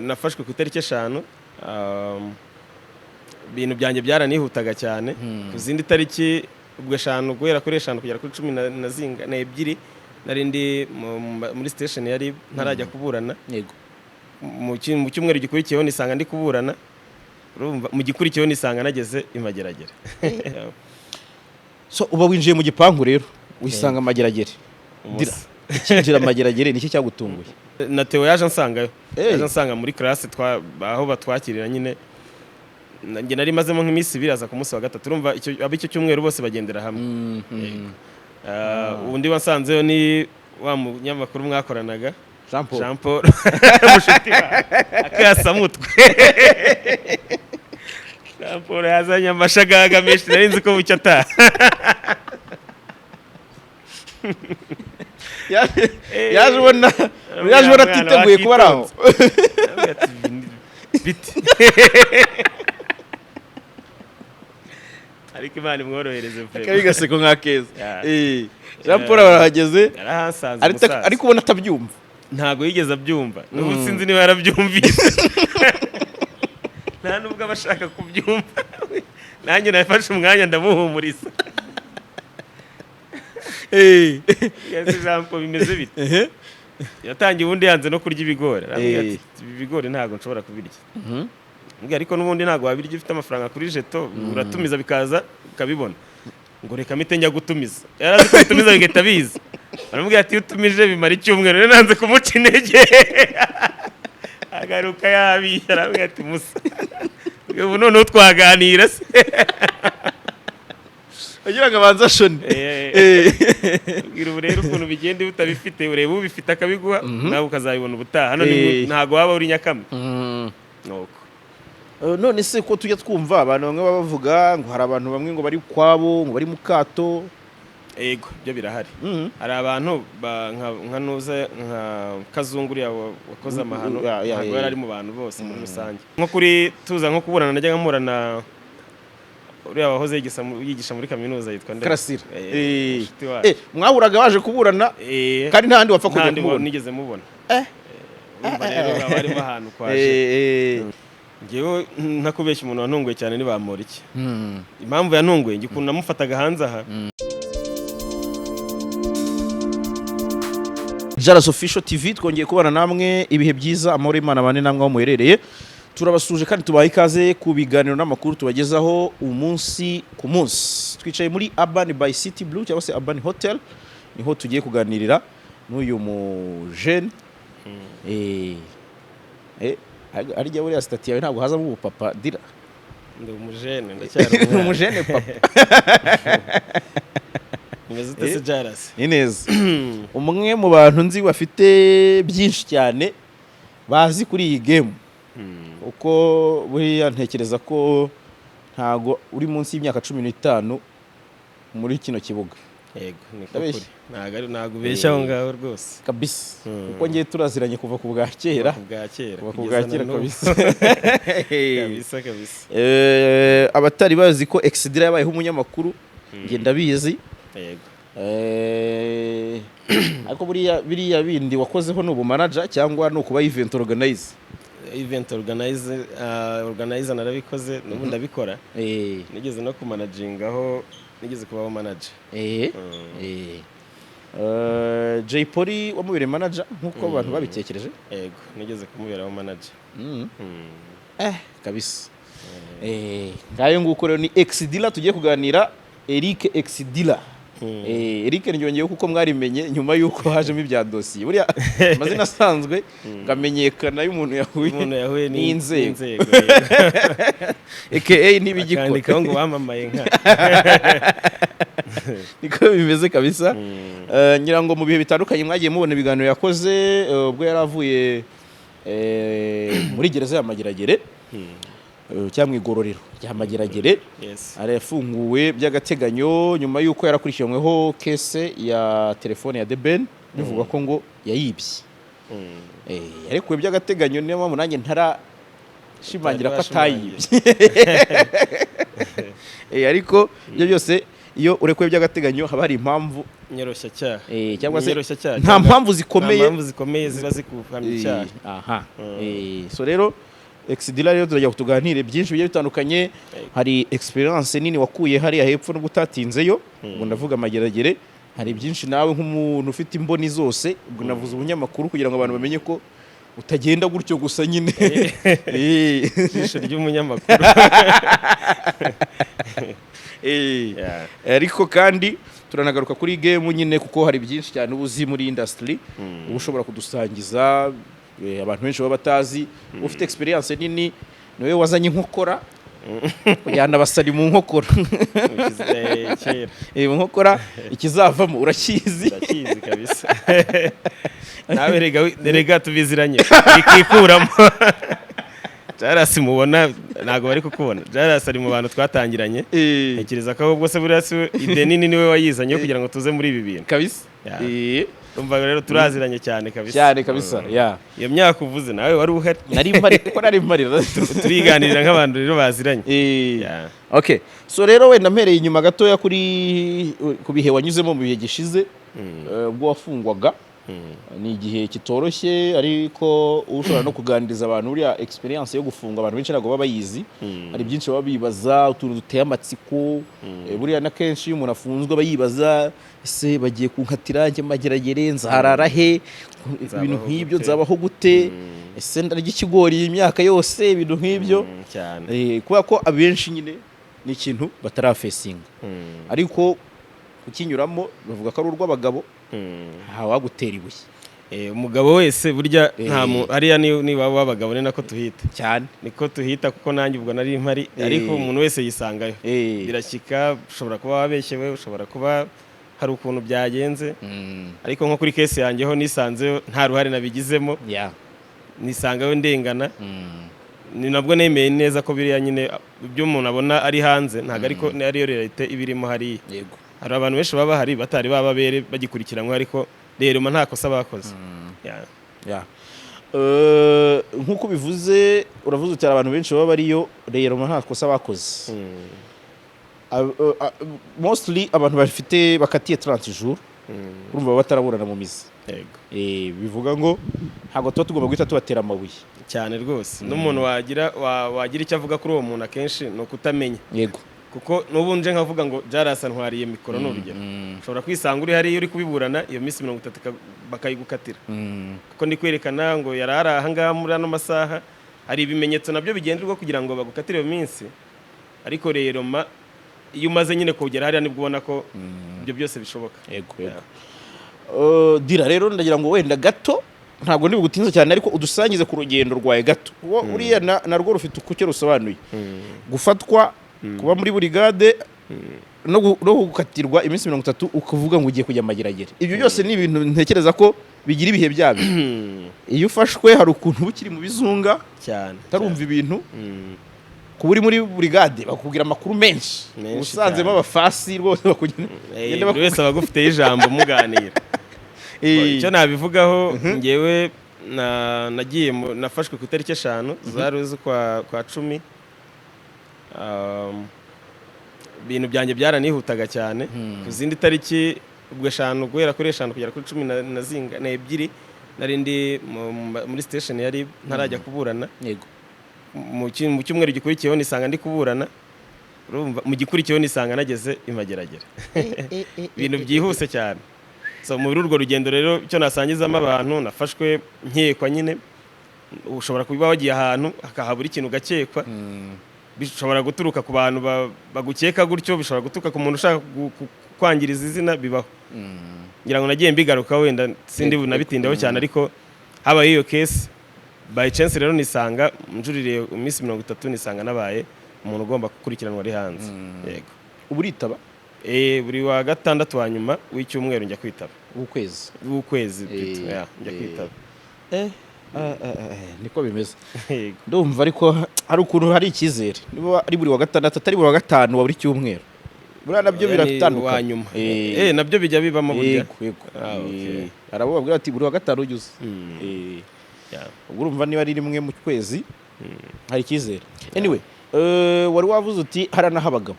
Nafashwe ku itariki 5. Ibintu byanjye byaranihutaga cyane. Ku zindi tariki ubwo 5, guhera kuri 5 kugera kuri cumi na zinga na ebyiri, nari ndi muri station yari ntarajya kuburana. Mu cyumweru gikurikiyeho nisanga ndi kuburana. Urumva, mu gikurikiyeho nisanga nageze i Mageragere. So uba winjiye mu gipangu rero, wisanga Mageragere. Dira, ukinjira Mageragere niki cyagutunguye? Na Theo yaje ansangayo. Hey. Yaje ansanga muri classe aho batwakirira nyine. Njye nari mazemo nk'iminsi 2, aza ku munsi wa gatatu. Urumva ab'icyo cyumweru bose bagendera hamwe. Undi wasanzeyo ni wa munyamakuru mwakoranaga. Jean Paul. Jean Paul, mushuti wawe akasamutwe. Jean Paul yazanye amashagaga menshi, nari nzi ko bucya ataha. Yaje ubona Mwana atiteguye kuba ari aho. Aravuga ati, "Bite?" Ariko Imana imworohereze pe. Akabi gaseko nka keza. Yeah. Jean Paul arahageze. Yarahasanze. Ariko Umusaza. Ariko ubona atabyumva. Ntabwo yigeze abyumva, n'ubu sinzi niba yarabyumvise, nta nubwo aba ashaka kubyumva. Nanjye nafashe umwanya ndamuhumuriza. Ese Jean Paul, bimeze bite? Yatangiye ubundi yanze no kurya ibigori. Arambwira ati, "Ibi bigori ntabwo nshobora kubirya." Mbwira, ariko n'ubundi ntabwo wabirya ufite amafaranga kuri jeto, uratumiza bikaza ukabibona. Ngo reka mpite njya gutumiza. Yari azi ko bitumiza bigahita biza. Baramubwira ati, "Iyo utumije bimara icyumweru." Rero nanze kumuca intege. Agaruka yabiye, arambwira ati, "Musa, ubu noneho twaganira se?" Agira ngo abanze ashone. Bwira, ubu rero ukuntu bigenda, iyo utabifite ureba ubifite akabiguha, nawe ukazabibona ubutaha. Hano ntabwo waba uri nyakamwe. Nuko. None se ko tujya twumva abantu bamwe baba bavuga ngo hari abantu bamwe ngo bari kwabo, ngo bari mu kato? Yego, byo birahari. Hari abantu nka nuza nka Kazungu uriya wakoze amahano, ntabwo yari ari mu bantu bose muri rusange. Nko kuri tuza nko kuburana, najyaga mpura na uriya wahoze yigisha muri kaminuza, yitwa nde? Karasira. Inshuti wacu. Mwahuraga waje kuburana kandi nta handi wapfa kujya Ntandi kumubona? nigeze mubona. Urumva rero haba harimo ahantu kwaje. Njyewe ntakubeshya, umuntu wantunguye cyane ni Bamporiki. Impamvu yantunguye, njye ukuntu namufataga hanze aha. Jaras Official TV, twongeye kubana namwe. Ibihe byiza, amahoro y'Imana bane namwe aho muherereye. Turabasuje kandi tubaha ikaze ku biganiro n'amakuru tubagezaho umunsi ku munsi. Twicaye muri Urban by City Blue cyangwa se Urban Hotel, niho tugiye kuganirira n'uyu mu jeune. Harya buriya status yawe ntabwo hazamo ubupapa, Dira? Ndi umujene, ndacyari Ni umwana. umujene papa. Umeze ute se, Jaras? Ni neza. Umwe mu bantu nzi bafite byinshi cyane bazi kuri iyi game, uko buriya ntekereza ko ntago uri munsi y'imyaka 15 muri kino kibuga. Yego, niko. Ndabeshya? Kuri ntabwo ari, ntabwo ubeshya aho ngaho rwose. Kabisa, kuko ngiye turaziranye kuva ku bwa kera. Kuva ku bwa kera. Kuva ku Kugeza bwa kera. Na n'ubu. Kabisa. Kabisa kabisa. Abatari bazi ko Exdira yabayeho umunyamakuru, njye ndabizi. Yego. Ariko buriya biriya bindi wakozeho ni ubumanager cyangwa ni ukuba event organizer? Event organizer narabikoze, n'ubu ndabikora. Nigeze no kumanagingaho, nigeze kubaho manager. Jay Polly wamubereye manager nk'uko abantu babitekereje? Yego, nigeze kumuberaho manager. Kabisa. Ngayo nguko rero, ni Exdila tugiye kuganira, Eric Exdila. Eric ndyongeyeho kuko mwarimenye nyuma y'uko hajemo ibya dosiye. Buriya amazina asanzwe ngamenyekana y'umuntu yahuye Umuntu yahuye n'inzego. N'inzego. AKA ntibigikora. Bakandikaho ngo wamamaye nka Niko bimeze kabisa. Ngira ngo mu bihe bitandukanye mwagiye mubona ibiganiro yakoze, ubwo yari avuye muri gereza ya Mageragere, cyangwa mu igororero rya Mageragere. Arafunguwe by'agateganyo nyuma y'uko yarakurikiranyweho case ya telefone ya The Ben, bivugwa ko ngo yayibye. Yarekuwe by'agateganyo, niyo mpamvu nanjye ntarashimangira ko atayibye. Ariko ibyo byose Iyo urekuwe by'agateganyo haba hari impamvu Nyoroshyacyaha. Cyangwa se Nyoroshyacyaha nta cyangwa- mpamvu zikomeye. Nta mpamvu zikomeye ziba zikuhamya icyaha. Aha. So rero Exdila, rero turajya tuganire byinshi bigiye bitandukanye. Hari experience nini wakuye hariya hepfo nubwo utatinzeyo, ubwo ndavuga Mageragere. Hari byinshi nawe nk'umuntu ufite imboni zose, ubwo navuze ubunyamakuru kugira ngo abantu bamenye ko utagenda gutyo gusa nyine. Ijisho ry'umunyamakuru. Ariko kandi turanagaruka kuri game nyine, kuko hari byinshi cyane uba uzi muri industry uba ushobora kudusangiza, abantu benshi baba batazi. Ufite experience nini, niwe wazanye inkokora, kujyana abasari mu nkokora. Kera. Mu nkokora ikizavamo urakizi. Ndakizi kabisa. Nawe rega tubiziranye, ikikuramo Jaras mubona, ntabwo bari kukubona. Jaras ari mu bantu twatangiranye. Ntekereza ko ahubwo se buriya si we idée nini niwe wayizanye kugira ngo tuze muri ibi bintu. Kabisa. Urumva rero turaziranye cyane kabisa. Cyane kabisa. Ya. Iyo myaka uvuze nawe wari uhari. Nari mpari, kuko nari mpari. Turiganirira nk'abantu rero baziranye. Okay, so rero wenda mpereye inyuma gatoya kuri ku bihe wanyuzemo mu bihe gishize, ubwo wafungwaga, ni igihe kitoroshye, ariko ushobora no kuganiriza abantu. Buriya experience yo gufunga abantu benshi ntabwo baba bayizi. Hari byinshi baba bibaza, utuntu duteye amatsiko. Buriya na kenshi iyo umuntu afunzwe aba yibaza: ese bagiye kunkatira njye Mageragere, nzarara he? Ibintu Nzabaho nk'ibyo. gute? Nzabaho gute? Ese ndarya ikigori iyi myaka yose? Ibintu nk'ibyo. Cyane. Kubera ko abenshi nyine ni ikintu batarafacinga, ariko kukinyuramo bavuga ko ari urw'abagabo, ntawagutera ibuye. Umugabo wese burya nta hariya ni waba w'abagabo, ni nako tuhita. Cyane. Niko tuhita, kuko nanjye ubwo nari mpari, ariko umuntu wese yisangayo. Birashyika, ushobora kuba wabeshyewe, ushobora kuba hari ukuntu byagenze, ariko nko kuri case yanjye ho nisanzeyo nta ruhare nabigizemo, nisangayo ndengana. Ni nabwo nemeye neza ko biriya nyine ibyo umuntu abona ari hanze ntabwo ariko ariyo réalité iba irimo hariya. Hari abantu benshi baba bahari batari bababere bagikurikiranwa, ariko rero nta kosa bakoze. Yeah. Nk'uko bivuze, uravuze uti hari abantu benshi baba bariyo rero nta kosa bakoze. Mostly abantu bafite bakatiye 30 jours, urumva baba bataraburana mu mizi. Bivuga ngo ntabwo tuba tugomba guhita tubatera amabuye. Cyane rwose. N'umuntu wagira wagira icyo avuga kuri uwo muntu akenshi ni ukutamenya, kuko n'ubu nje nkavuga ngo Jarasa ntwariye mikoro, ni urugero, ushobora kwisanga uri hariya uri kubiburana, iyo minsi 30 bakayigukatira, kuko ndi kwerekana ngo yari ari aha ngaha muri ano masaha. Hari ibimenyetso nabyo bigenderwa kugira ngo bagukatire iyo minsi, ariko rero iyo umaze nyine kugera hariya nibwo ubona ko ibyo byose bishoboka. Yego. Dira rero ndagira ngo wenda gato, ntabwo ndi bugutinze cyane, ariko udusangize ku rugendo rwawe gato. Kuko uriya narwo rufite uko rusobanuye gufatwa, kuba muri burigade, no gukatirwa iminsi 30, ukavuga ngo ugiye kujya Mageragere. Ibyo byose ni ibintu ntekereza ko bigira ibihe byabyo. Iyo ufashwe hari ukuntu uba ukiri mu bizunga, utarumva ibintu. Kuba uri muri burigade bakubwira amakuru menshi, Menshi usanzemo cyane. abafasi rwose bakugenda Buri wese aba agufiteho ijambo muganira. Icyo nabivugaho ngewe, nagiye nafashwe ku itariki 5 zari z'ukwa kwa 10. Ibintu byanjye byaranihutaga cyane. Ku zindi tariki ubwo 5, guhera kuri 5 kugera kuri cumi na zinga na ebyiri, nari ndi muri station yari ntarajya kuburana. Mu cyumweru gikurikiyeho nisanga ndi kuburana. Urumva, mu gikurikiyeho nisanga nageze i Mageragere, ibintu byihuse cyane. So muri urwo rugendo rero, icyo nasangizamo abantu, nafashwe nkekwa nyine. Ushobora kuba wagiye ahantu hakahabura ikintu ugakekwa. Bishobora guturuka ku bantu bagukeka gutyo, bishobora guturuka ku muntu ushaka kwangiriza izina, bibaho. Ngira ngo nagiye mbigaruka, wenda sindi bunabitindeho cyane, ariko habaye iyo case by chance rero nisanga njuririye iminsi 30, nisanga nabaye umuntu ugomba gukurikiranwa ari hanze. Yego. Ubu uritaba? Buri wa gatandatu wa nyuma w'icyumweru njya kwitaba. W'ukwezi. W'ukwezi plutôt, yeah, njya kwitaba. Niko bimeze. Yego. Ndumva ariko hari ukuntu hari icyizere niba ari buri wa gatandatu, atari buri wa gatanu wa buri cyumweru. Buriya nabyo Oya, ni biratandukanye. uwa nyuma. Nabyo bijya bibamo burya. Yego. Ah, okay. Hari abo babwira bati buri wa gatanu ujya uza. Ubwo urumva niba ari rimwe mu kwezi hari icyizere. Anyway, wari wavuze uti hariya naho abagabo.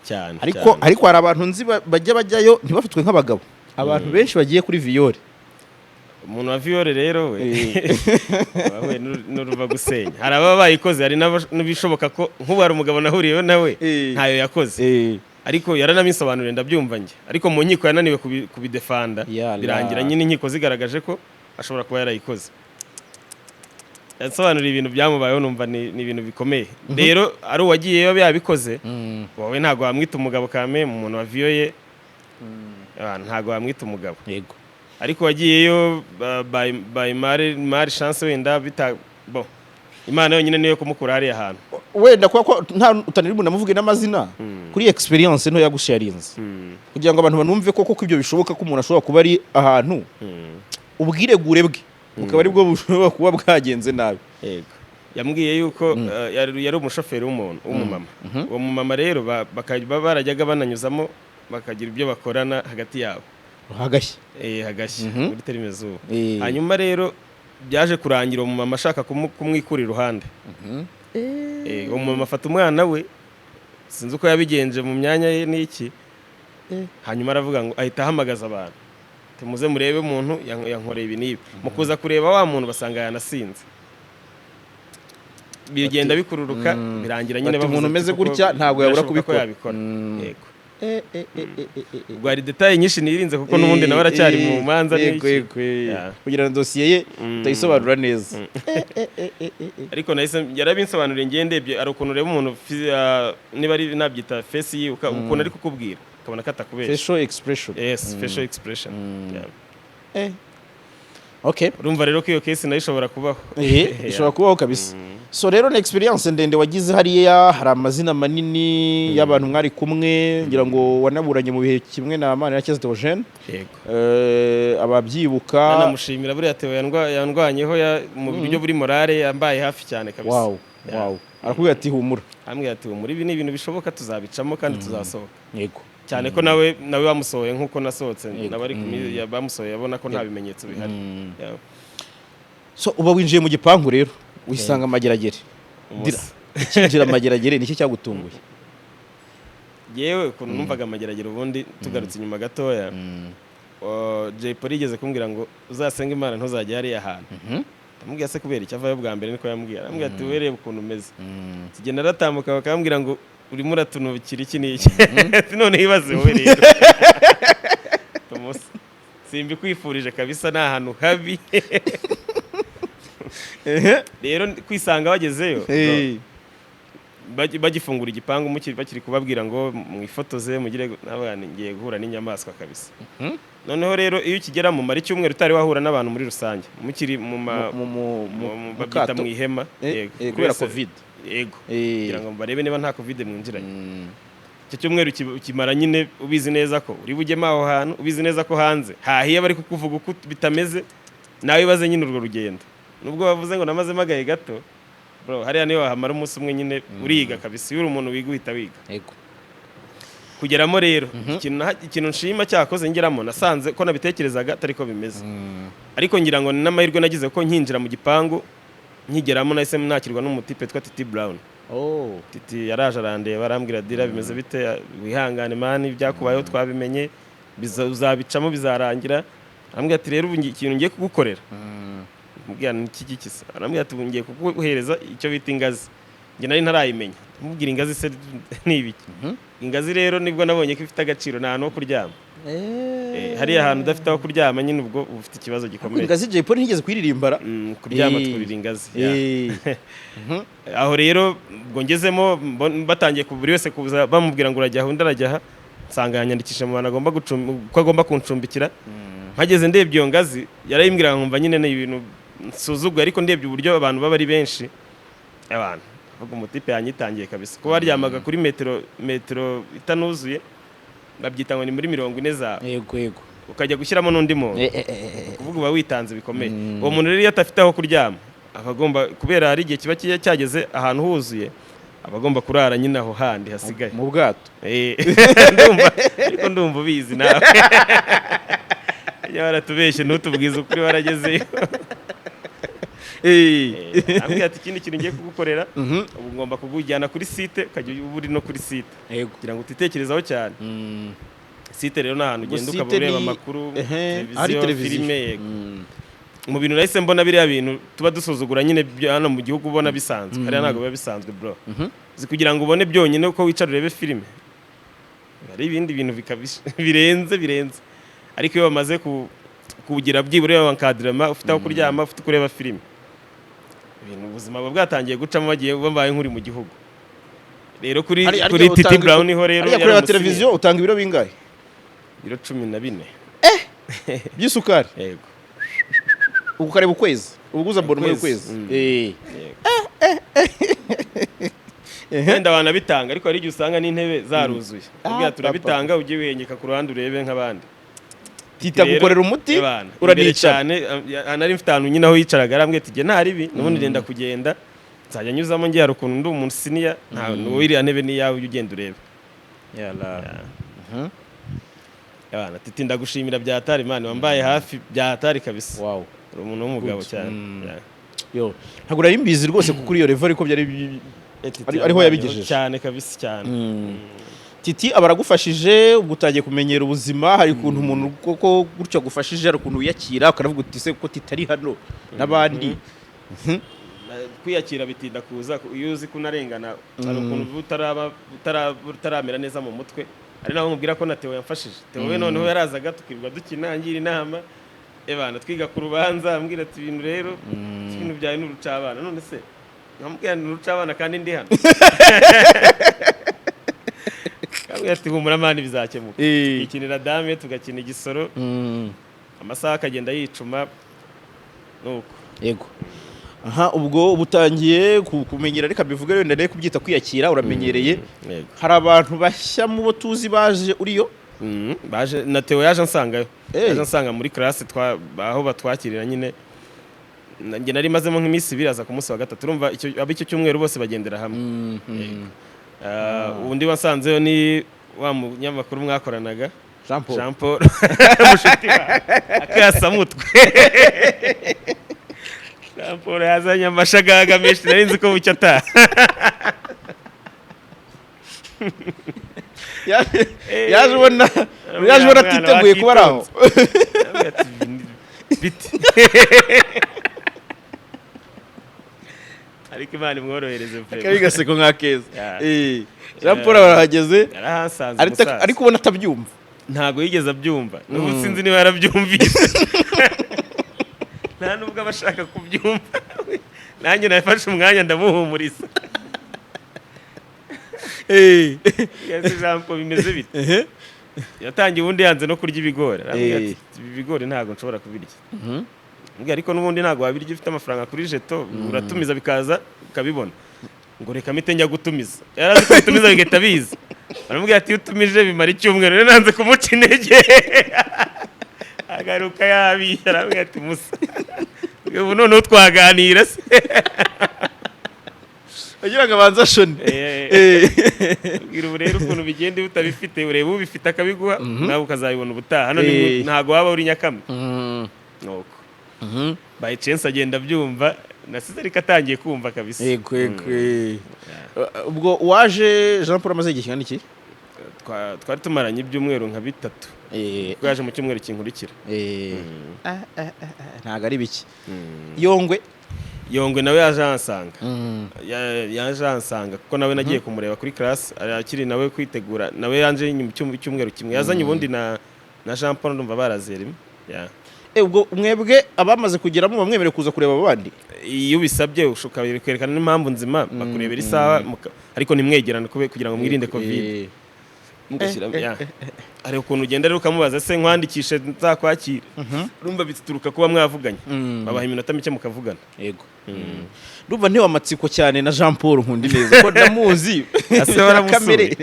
Cyane. Ariko cyane. Ariko hari abantu nzi bajya bajyayo ntibafatwe nk'abagabo, abantu benshi bagiye kuri viol. Umuntu wa viol rero we wahuye n'uruva gusenya. Hari ababa bayikoze, hari n'ibishoboka ko nk'ubu hari umugabo nahuriyeho nawe ntayo yakoze, ariko yaranabisobanuriye ndabyumva njye, ariko mu nkiko yananiwe kubidefanda. Yala. Birangira nyine inkiko zigaragaje ko ashobora kuba yarayikoze. Yasobanuriye ibintu byamubayeho, numva ni ibintu bikomeye. Rero ari uwagiyeyo yabikoze, wowe ntabwo wamwita umugabo kame. Mu muntu waviyoye ntabwo wamwita umugabo. Ariko wagiyeyo by mal chance, wenda bita bo, Imana yonyine niyo kumukura hariya hantu. Wenda kuba ko nta utanari bunamuvuge n'amazina, kuri experience nto yagusharinze kugira ngo abantu banumve ko koko ibyo bishoboka, ko umuntu ashobora kuba ari ahantu, ubwiregure bwe bukaba ari bwo bushobora kuba bwagenze nabi. Yego, yambwiye yuko yari umushoferi w'umuntu w'umumama. Uwo mumama rero bakaba barajyaga bananyuzamo bakagira ibyo bakorana hagati yabo. Hagashya. Hagashya muri terime zuba. Hanyuma rero byaje kurangira uwo mumama ashaka kumwikura iruhande. Uwo mumama afata umwana we, sinzi uko yabigenje mu myanya ye n'iki, hanyuma aravuga ngo ahita ahamagaza abantu, tumuze murebe umuntu yankoreye ibi n'ibi. Mu kuza kureba wa muntu basanga yanasinze, bigenda bikururuka, birangira nyine Bati, bavuze umuntu ati, umeze koko gutya ntabwo yabura birashoboka ko kubikora. yabikora. Yego. Ubwo hari détails nyinshi nirinze kuko n'ubundi nawe aracyari mu manza n'iki. Kugira ngo dosiye ye utayisobanura neza. Ariko nahise yarabinsobanuriye ngiye ndebye, hari ukuntu ureba umuntu niba ari nabyita face yiwe, ukuntu ari kukubwira ukabona ko atakubeshya. Facial expression. Yes, facial expression. Yeah. Okay. Urumva rero ko iyo case nayo ishobora kubaho. Ishobora kubaho kabisa. So rero ni experience ndende wagize hariya, hari amazina manini y'abantu mwari kumwe, ngira ngo wanaburanye mu bihe kimwe na Manirakiza Theogene. Yego. Ababyibuka. Nanamushimira buriya Theo yandwanyeho mu buryo buri morale, yambaye hafi cyane kabisa. Wow, arakubwira ati humura. Ambwira ati muri ibi ni ibintu bishoboka, tuzabicamo kandi tuzasohoka. Cyane ko nawe bamusohoye nk'uko nasohotse, nawe ari bamusohoye abona ko nta bimenyetso bihari. Yeah. So uba winjiye mu gipangu rero, wisanga Mageragere. Dira. Umusa. Ukinjira Mageragere niki cyagutunguye? Yewe, ukuntu numvaga Mageragere ubundi, tugarutse inyuma gatoya, Jay Polly yigeze kumbwira ngo uzasenge Imana ntuzajya hariya hantu. Ndamubwira se kubera icyo? Avayo bwa mbere niko yambwiye, arambwira ati werebe ukuntu umeze. Tugenda aratambuka bakambwira ngo urimo uratunukira iki n'iki. Ati none ibaze wowe rero. Thomas, simbikwifurije kabisa, ni ahantu habi. Rero kwisanga bagezeyo bagifungura igipangu, bakiri kubabwira ngo mwifotoze mugire, n'abana ngiye guhura n'inyamaswa kabisa. Noneho rero iyo ukigeramo mara icyumweru utari wahura n'abantu muri rusange, mukiri mu ma mu babyita kato. mu ihema. Yego. Buri Kubera wese Covid. Yego, kugira ngo barebe niba nta Covid mwinjiranye. Icyo cyumweru ukimara nyine ubizi neza ko uri bujyemo aho hantu, ubizi neza ko hanze hahiye bari kukuvuga uko bitameze, nawe ibaze nyine urwo rugendo. Nubwo bavuze ngo namazemo agahe gato, bro, hariya niyo wahamara umunsi umwe nyine uriga kabisa. Iyo uri umuntu wiga uhita wiga. Kugeramo rero, ikintu nshima cyakoze, ngeramo nasanze ko nabitekerezaga atari ko bimeze, ariko ngira ngo ni n'amahirwe nagize ko nkinjira mu gipangu, nkigeramo nahise nakirwa n'umutipe witwa Titi Brown. Titi yaraje arandeba, arambwira dira bimeze bite, wihangane man, ibyakubayeho twabimenye, uzabicamo bizarangira. Arambwira ati rero ubu ikintu ngiye kugukorera, mubwira ni iki giki se? Arambwira ati ubu ngiye kuguhereza icyo bita ingazi. Njye nari ntarayimenya, mubwira ingazi se ni ibiki? Ingazi rero nibwo nabonye ko ifite agaciro, ni ahantu ho kuryama. Hariya hantu udafite aho kuryama nyine ubwo uba ufite ikibazo gikomeye. Ingazi Jay Polly ntigeze kuyiririmbara. Kuryama twurira ingazi. Yeah. Aho rero ubwo ngezemo batangiye buri wese kuza bamubwira ngo urajya aha, undi arajya aha, nsanga yanyandikisha mu bantu agomba ko agomba kuncumbikira. Mpageze ndebye iyo ngazi, yarayimbwira nkumva nyine ni ibintu nsuzuguye, ariko ndebye uburyo abantu baba ari benshi, abantu avuga umutipe yanyitangiye kabisa. Kuba waryamaga kuri metero itanuzuye, babyita ngo ni muri 40 zawe, yego yego ukajya gushyiramo n'undi muntu, kuvuga uba witanze bikomeye. Uwo muntu rero iyo adafite aho kuryama aba agomba, kubera hari igihe kiba cyageze ahantu huzuye, aba agomba kurara nyine aho handi hasigaye. Mu bwato. Ndumva ariko ndumva ubizi nawe. Iyo waratubeshye ntutubwize ukuri waragezeyo. Ambwira ati: "Ikindi kintu ngiye kugukorera, ubu ngomba kukujyana kuri site, ukajya uba uri no kuri site kugira ngo utitekerezaho cyane." Site rero ni ahantu ugenda ukaba Site ureba ni- amakuru, ari televiziyo, televiziyo. Filime, yego. Mu bintu nahise mbona, biriya bintu tuba dusuzugura nyine byo hano mu gihugu ubona bisanzwe, hariya ntabwo biba bisanzwe, bro. Uzi kugira ngo ubone byonyine uko wicara urebe filime, hari ibindi bintu bikabije, birenze birenze. Ariko iyo bamaze kugira byibura encadrement, ufite aho kuryama, ufite uko ureba filime, ibintu ubuzima buba bwatangiye gucamo, bagiye babaye nk'uri mu gihugu. Rero kuri kuri Titi Brown ho rero Hariya yari kureba umusirimu. televiziyo utanga ibiro bingahe? Ibiro 14. By'isukari? Yego. Ubu ukareba ukwezi, uba uguze abonnement Ukwezi. y'ukwezi. Wenda wanabitanga, ariko hari igihe usanga n'intebe zaruzuye. Ubwira Ah, turabitanga, ujye wihengeka ku ruhande urebe nk'abandi. Tita Rero, gukorera umuti. ebana, imbere Uranicara. cyane. Nari mfite ahantu nyine aho yicaraga, arambwira ati: "Jye nta ribi, n'ubundi ngenda kugenda nzajya nyuzamo ngiye, hari ukuntu ndi umuntu senior, nta wowe iriya ntebe ni iyawe, ujye ugenda urebe." Ebana, Titi, ndagushimira bya hatari, man, wambaye hafi bya hatari kabisa. Uri umuntu w'umugabo Good. cyane. Yeah. Yo, ntabwo nari mbizi rwose kuko kuri iyo level, ariko byari Titi ariho yambayeho yabigejeje. Cyane kabisa, cyane. Titi aba aragufashije, ubwo utangiye kumenyera ubuzima. Hari ukuntu umuntu koko gutyo agufashije, hari ukuntu wiyakira ukanavuga uti: "Se ko Titi ari hano n'abandi?" Kwiyakira bitinda kuza iyo uzi ko unarengana. Hari ukuntu uba utaramera neza mu mutwe. Ari naho nkubwira ko na Theo yamfashije. Theo we noneho yarazaga tukirirwa dukina, angira inama, ebana, twiga ku rubanza, ambwira ati: "Ibintu rero, ibintu byawe ni urucabana." None se nkamubwira ni urucabana kandi ndi hano? Akambwira ati: "Humura man, bizakemuka." Tukikinira dame, tugakina igisoro, amasaha akagenda yicuma nuko. Yego, aha ubwo uba utangiye kumenyera, reka mbivuge wenda rero kubyita kwiyakira, uramenyereye. Yego. Hari abantu bashya mu bo tuzi baje uriyo? Baje na Theo yaje ansangayo. Yaje ansanga muri classe aho batwakirira nyine. Njye nari mazemo nk'iminsi 2, aza ku munsi wa gatatu. Urumva icyo ab'icyo cyumweru bose bagendera hamwe. Yego. Undi wasanzeyo ni wa munyamakuru mwakoranaga. Jean Paul. Jean Paul, mushuti wawe akasamutwe. Jean Paul yazanye amashagaga menshi, nari nzi ko bucya ataha. Yaje ubona Mwana atiteguye kuba ari aho. Aravuga ati: "Biti." Ariko Imana imworohereze pe. Akabi gaseko nka keza. Yeah. Jean Paul arahageze. Yarahasanze ariko umusaza. Ariko ubona atabyumva. Ntabwo yigeze abyumva, n'ubu sinzi niba yarabyumvise, nta nubwo aba ashaka kubyumva. Nanjye nafashe umwanya ndamuhumuriza. Ese Jean Paul bimeze bite? Yatangiye ubundi yanze no kurya ibigori, arambwira ati: "Ibi bigori ntabwo nshobora kubirya." Mbwira: "Ariko n'ubundi ntabwo wabirya ufite amafaranga kuri jeto, uratumiza bikaza ukabibona." Ngo: "Reka mpite njya gutumiza." Yari azi ko bitumiza bigahita biza. Baramubwira ati: "Iyo utumije bimara icyumweru." Rero nanze kumuca intege, agaruka yabiye, arambwira ati: "Musa, ubu noneho twaganira se?" Agira ngo abanze ashone. Bwira ubu rero ukuntu bigenda, iyo utabifite ureba ubifite akabiguha, nawe ukazabibona ubutaha. Hano ntabwo waba uri nyakamwe. Nuko by chance agenda abyumva, nasize ariko atangiye kumva kabisa. Yego. Ubwo waje Jean Paul amaze igihe kingana iki? Twari tumaranye ibyumweru nka 3, kuko yaje mu cyumweru kinkurikira. Ntabwo ari bike. Yongwe? Yongwe nawe yaje ahansanga. Yaje ahansanga kuko nawe nagiye kumureba kuri classe, akiri nawe kwitegura. Nawe yaje nyuma icyumweru kimwe yazanye ubundi na Jean Paul, ndumva baraziye rimwe. Yeah. Ubwo mwebwe abamaze kugeramo bamwemerewe kuza kureba abandi? Iyo ubisabye ukabikwerekana n'impamvu nzima, bakurebera isaha, ariko ntimwegerane kugira ngo mwirinde Covid. Mugashyira ya. Hari ukuntu ugenda rero ukamubaza: "Se nkwandikishe nzakwakira?" Urumva bituruka kuba mwavuganye, babaha iminota mike mukavugana. Yego, ndumva ntewe amatsiko cyane na Jean Paul Nkundineza ko ndamuzi. Ase waramusuye? Kamere.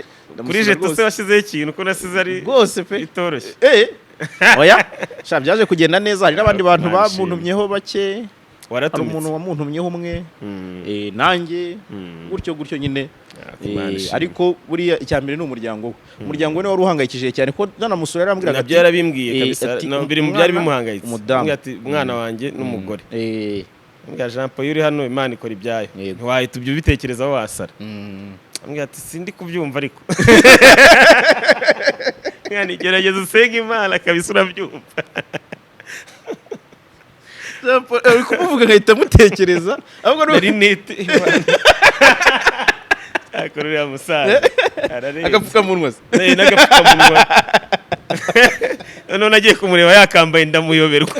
Kuri jeto se washyizeho ikintu ko nasize ari Rwose pe. bitoroshye? Oya sha, byaje kugenda neza. Hari n'abandi bantu Imana ishimwe. bamuntumyeho bake. Hari Waratumitse? umuntu wamuntumyeho umwe, nanjye gutyo gutyo nyine. Imana ishimwe. Ariko buriya icya mbere ni umuryango we. Umuryango we niwe wari uhangayikishije cyane, ko nanamusura yarambwiraga Nabyo yarabimbwiye ati, kabisa. No, biri mu byari "Umwana, bimuhangayitse. umudamu." Ambwira ati: "Umwana wanjye n'umugore." Ambwira: "Jean Paul, iyo uri hano Imana ikora ibyayo." Ntiwahita ibyo ubitekerezaho, wasara. Ambwira ati: "Sindi kubyumva, ariko mwana, gerageza usenge Imana kabisa, urabyumva." Jean Paul, uri kumuvuga nkahita mutekereza ahubwo Na rinete akora uriya musaza ararenze. Agapfukamunwa se? N'agapfukamunwa. Noneho nagiye kumureba yakambaye, ndamuyoberwa.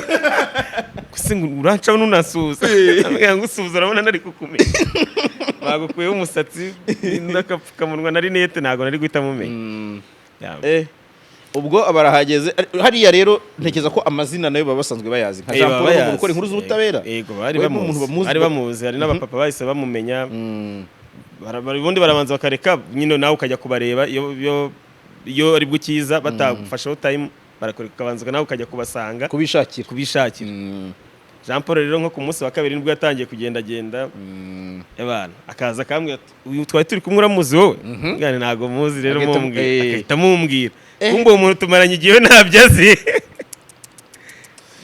Gusa ngo urancaho nunasuhuza. Ambwira ngo usuhuza urabona nari kukumenya, bagukuyeho umusatsi n'agapfukamunwa na rinete, ntabwo nari guhita mumenya. Yeah. Ubwo barahageze hariya rero, ntekereza ko amazina nayo baba basanzwe bayazi, nka Jean Baba Paul ni umuntu bayazi. ukora inkuru z'ubutabera. Yego, bari We ni umuntu bamuzi. bamuzi. Bari bamuzi, hari n'abapapa bahise bamumenya. Ubundi barabanza bakareka nyine nawe ukajya kubareba. Iyo ari bwo ukiza batagufasheho time, barakureka ukabanza nawe ukajya kubasanga. Kubishakira. Kubishakira. Jean Paul rero, nko ku munsi wa kabiri nibwo yatangiye kugendagenda abantu, akaza akambwira ati: "Uyu twari turi kumwe uramuzi wowe?" Ngane ntabwo muzi rero. Mumbwira. Agahita mumbwira. Kumbe uwo muntu tumaranye igihe ntabyo azi.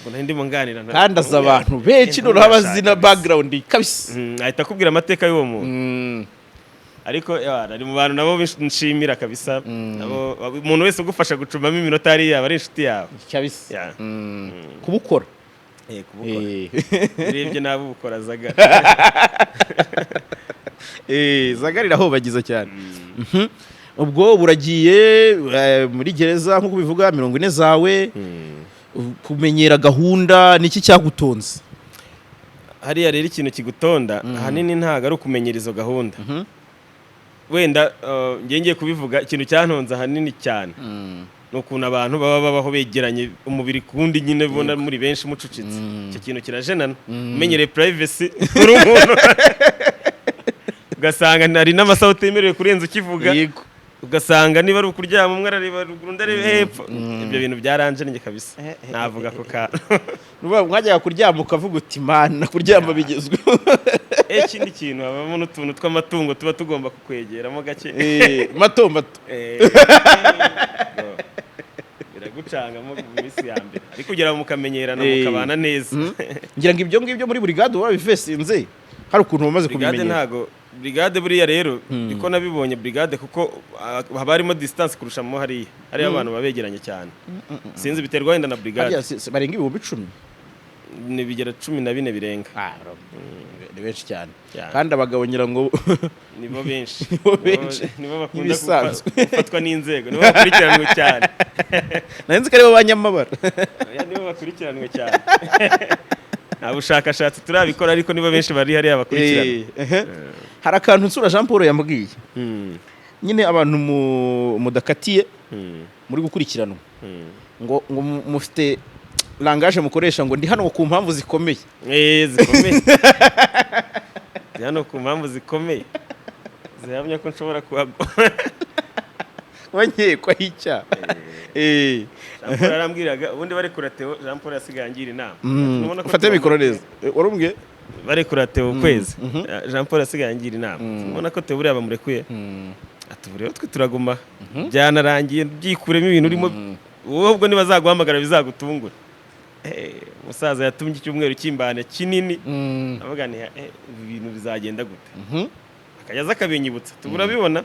Ubwo nari ndimo nganira Kandi azi abantu benshi, noneho abazi na background kabisa. Ahita akubwira amateka y'uwo muntu. Ariko ari mu bantu nabo nshimira kabisa. Nabo umuntu wese ugufasha gucumamo iminota hariya aba ari inshuti yawe. Kabisa. Yeah. Kubukora. Kubukora. Urebye nabi ubukora zagara. Zagara irahobagiza cyane. Ubwo buragiye muri gereza nk'uko ubivuga, 40 zawe, kumenyera gahunda, niki cyagutonze? Hariya rero ikintu kigutonda ahanini ntabwo ari ukumenyera izo gahunda. Wenda ngiye ngiye kubivuga, ikintu cyantonze ahanini cyane ni ukuntu abantu baba babaho begeranye umubiri ku wundi nyine, ubona muri benshi mucucitse. Icyo kintu kirajenana. Umenyereye privacy uri umuntu, ugasanga hari n'amasaha utemerewe kurenza ukivuga. Ugasanga niba ari ukuryama, umwe arareba ruguru, undi areba hepfo. Ibyo bintu byaranjennye kabisa, navuga ako kantu. Nuvuga ngo mwajyaga kuryama ukavuga uti: "Mana, kuryama bigezweho." Ikindi kintu, habamo n'utuntu tw'amatungo tuba tugomba kukwegeramo gake. Mato mato. Biragucangamo mu minsi ya mbere, ariko kugira ngo mukamenyerana, mukabana neza. Ngira ngo ibyo ngibyo muri burigade wabifesinze, hari ukuntu wamaze Brigade kubimenyera. Ntago brigade buriya rero niko nabibonye brigade, kuko haba harimo distance kurusha mo hariya. Hariya abantu baba begeranye cyane, sinzi, biterwa wenda na brigade. Harya barenga 10,000? Ni bigera 14 birenga. Ni benshi cyane. Cyane. Kandi abagabo ngira ngo Nibo benshi. Nibo benshi. Nibo bakunda Nk'ibisanzwe. gufatwa n'inzego, nibo bakurikiranwe cyane. Nari nzi ko aribo banyamabara. Oya, nibo bakurikiranwe cyane. Nta bushakashatsi turabikora, ariko nibo benshi bari hariya bakurikirana. Ehe. Hari akantu nsura Jean Paul yambwiye nyine, abantu mudakatiye, muri gukurikiranwa, ngo mufite langage mukoresha, ngo ndi hano ku mpamvu zikomeye. Zikomeye. Ndi hano ku mpamvu zikomeye zihamya ko nshobora kuhagwa. Wankekwaho icyaha. Jean Paul yarambwiraga, ubundi bari kura Theo, Jean Paul yasigaye angira inama. Ntubona ko Ufate Theo mikoro neza. Warumbwiye? Bari kura Theo ukwezi, Jean Paul yasigaye angira inama: "Ubona ko Theo buriya bamurekuye?" Ati: "Ubu rero twe turaguma, byanarangiye, byikuremo ibintu urimo wowe, ubwo nibazaguhamagara bizagutungura." Umusaza yatumye icyumweru cy'imbane kinini, avuga nti: "Ibi bintu bizagenda gute?" Akajya aza akabinyibutsa, tubura bibona,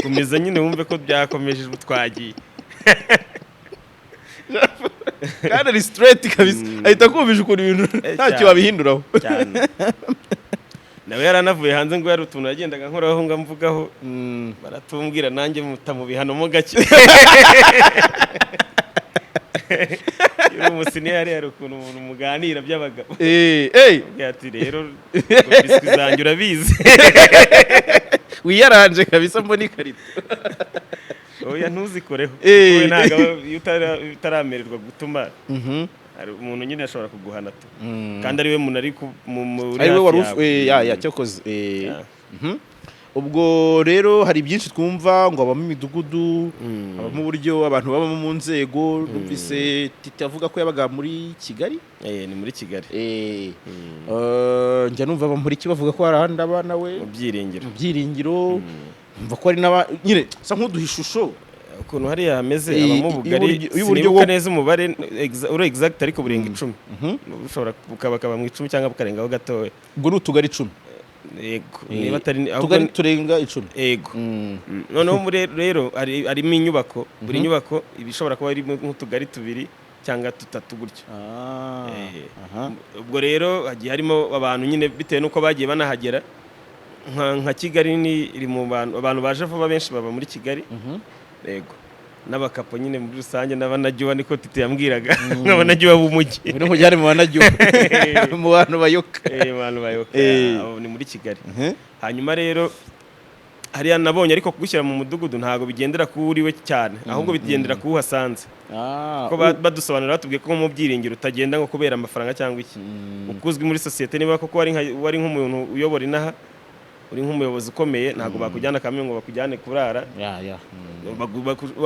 komeza nyine wumve ko byakomeje, ubu twagiye. Kandi ari straight kabisa, ahita akumvisha ukuntu ibintu ntacyo Cyane. wabihinduraho. Cyane. Nawe yaranavuye hanze ngo yari utuntu yagendaga nkoraho ngo amvugaho, baratumbwira, nanjye muta mu bihano mo gake. Iyo uri umusiniyari hari ukuntu umuntu muganira by'abagabo. Avuga ati: "Rero ngo biswi zanjye urabizi." Wiyaranje kabisa, mbona ikarito. Oya, ntuzikoreho. Wowe ntabwo iyo utaramererwa gutuma, hari umuntu nyine ashobora kuguhana tu, kandi ari we muntu ari uri ari we hafi wari yawe. Ya cyokoze. Ya. Ubwo rero hari byinshi twumva ngo habamo imidugudu, habamo uburyo abantu babamo mu nzego. Numvise Titi avuga ko yabaga muri Kigali. Ni muri Kigali. Njya numva Bamporiki bavuga ko hari ahandi abana we. Mu Byiringiro. Mu Byiringiro. Numva ko hari n'aba nyine sa nk'uduha ishusho. Ukuntu hariya hameze, habamo ubugari. Y'uburyo Sinibuka bwo- neza umubare uri exact, ariko burenga 10, bushobora bukabakaba mu 10 cyangwa bukarengaho gatoya. Ubwo ni utugari 10? Yego, niba atari ahubwo Utugari turenga 10. Yego. Noneho muri rero harimo inyubako, buri nyubako iba ishobora kuba irimo nk'utugari tubiri cyangwa tutatu gutyo. Ubwo rero hagiye harimo abantu nyine bitewe n'uko bagiye banahagera. Nka Kigali ni iri mu bantu, abantu baje vuba benshi baba muri Kigali. Yego, n'abakapo nyine muri rusange n'abanagiwa, niko Titi yambwiraga, nk'abanagiwa b'umujyi. Ngwino nkujyane mu banajyuba, mu bantu bayoka. Abantu bayoka. Abo ni muri Kigali. Hanyuma rero hariya nabonye, ariko kugushyira mu mudugudu ntabwo bigendera ku uriwe cyane, ahubwo bigendera ku uhasanze. Ko badusobanurira, batubwiye ko mu byiringiro utagenda ngo kubera amafaranga cyangwa iki, uko uzwi muri sosiyete. Niba koko wari nk'umuntu uyobora inaha, uri nk'umuyobozi ukomeye, ntabwo bakujyana kamwe ngo bakujyane kurara. Ya ya.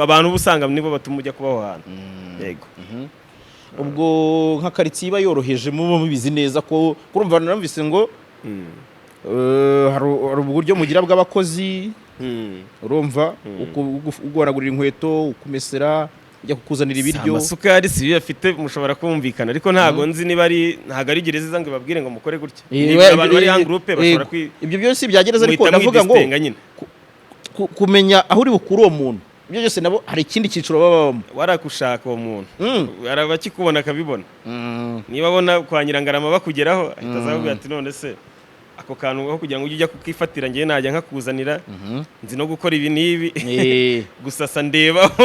Abantu uba usanga nibo batuma ujya kuba aho hantu, yego. Ubwo nka karitsiye iba yoroheje, muba mubizi neza ko kurumva narumvise ngo hari uburyo mugira bw'abakozi, urumva, uguhanagurira inkweto, ukumesera, ujya kukuzanira ibiryo. Amasukari si iyo afite, mushobora kumvikana, ariko ntabwo nzi niba ari, ntabwo ari gereza iza ngo ibabwire ngo mukore gutya. Ni abantu bari en groupe bashobora Ibyo byose bya gereza, ariko muhita ndavuga ngo mwidistinga nyine. Kumenya aho uri bukure uwo muntu, ibyo byose nabo hari ikindi cyiciro baba babamo. Warakushaka uwo muntu, araba akikubona akabibona. Niba abona kwa Nyirangarama bakugeraho, ahita aza akubwira ati: "None se ako kantu aho kugira ngo ujye ujya kukifatira, ngewe najya nkakuzanira, nzi no gukora ibi n'ibi, gusasa ndebaho."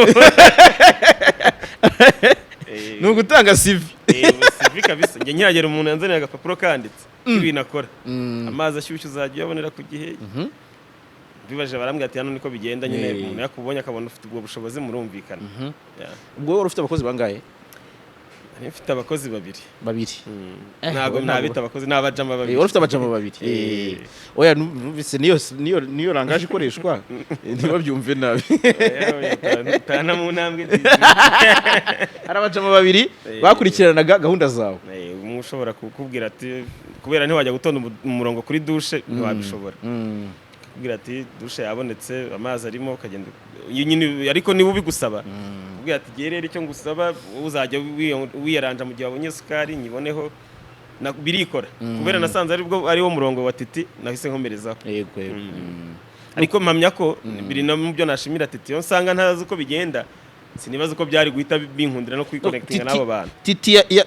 Ni ugutanga CV. CV kabisa. Njye nkihagera umuntu yanzaniye agapapuro kanditse k'ibintu akora. Amazi ashyushye uzajya uyabonera ku gihe. Bibaje barambwira ati: "Hano niko bigenda nyine." Umuntu yakubonye akabona ufite ubwo bushobozi, murumvikana. Yeah. Ubwo wari ufite abakozi bangahe? Nari mfite abakozi babiri. Babiri. Ntabwo Wowe ntabita abakozi, ni abajama babiri. Wari ufite abajama babiri. Oya, numvise niyo langage ikoreshwa. Ntibabyumve nabi. Tana mu ntambwe nziza. Hari abajama babiri bakurikiranaga gahunda zawe. Umwe ushobora kukubwira ati, kubera ntiwajya gutonda umurongo kuri douche, ntiwabishobora, akubwira ati: "Douche yabonetse, amazi arimo," ukagenda. Iyo nyine, ariko niba ubigusaba, akubwira ati: "Gihe rero icyo ngusaba, wowe uzajya wiyaranja mu gihe wabonye isukari nyiboneho." Birikora kubera nasanze aribwo ari wo murongo wa Titi, nahise nkomerezaho. Yego yego. Ariko mpamya ko biri no mu byo nashimira Titi. Iyo nsanga ntazi uko bigenda, sinibaza uko byari guhita binkundira no kwiconnectinga n'abo bantu. Titi yatumye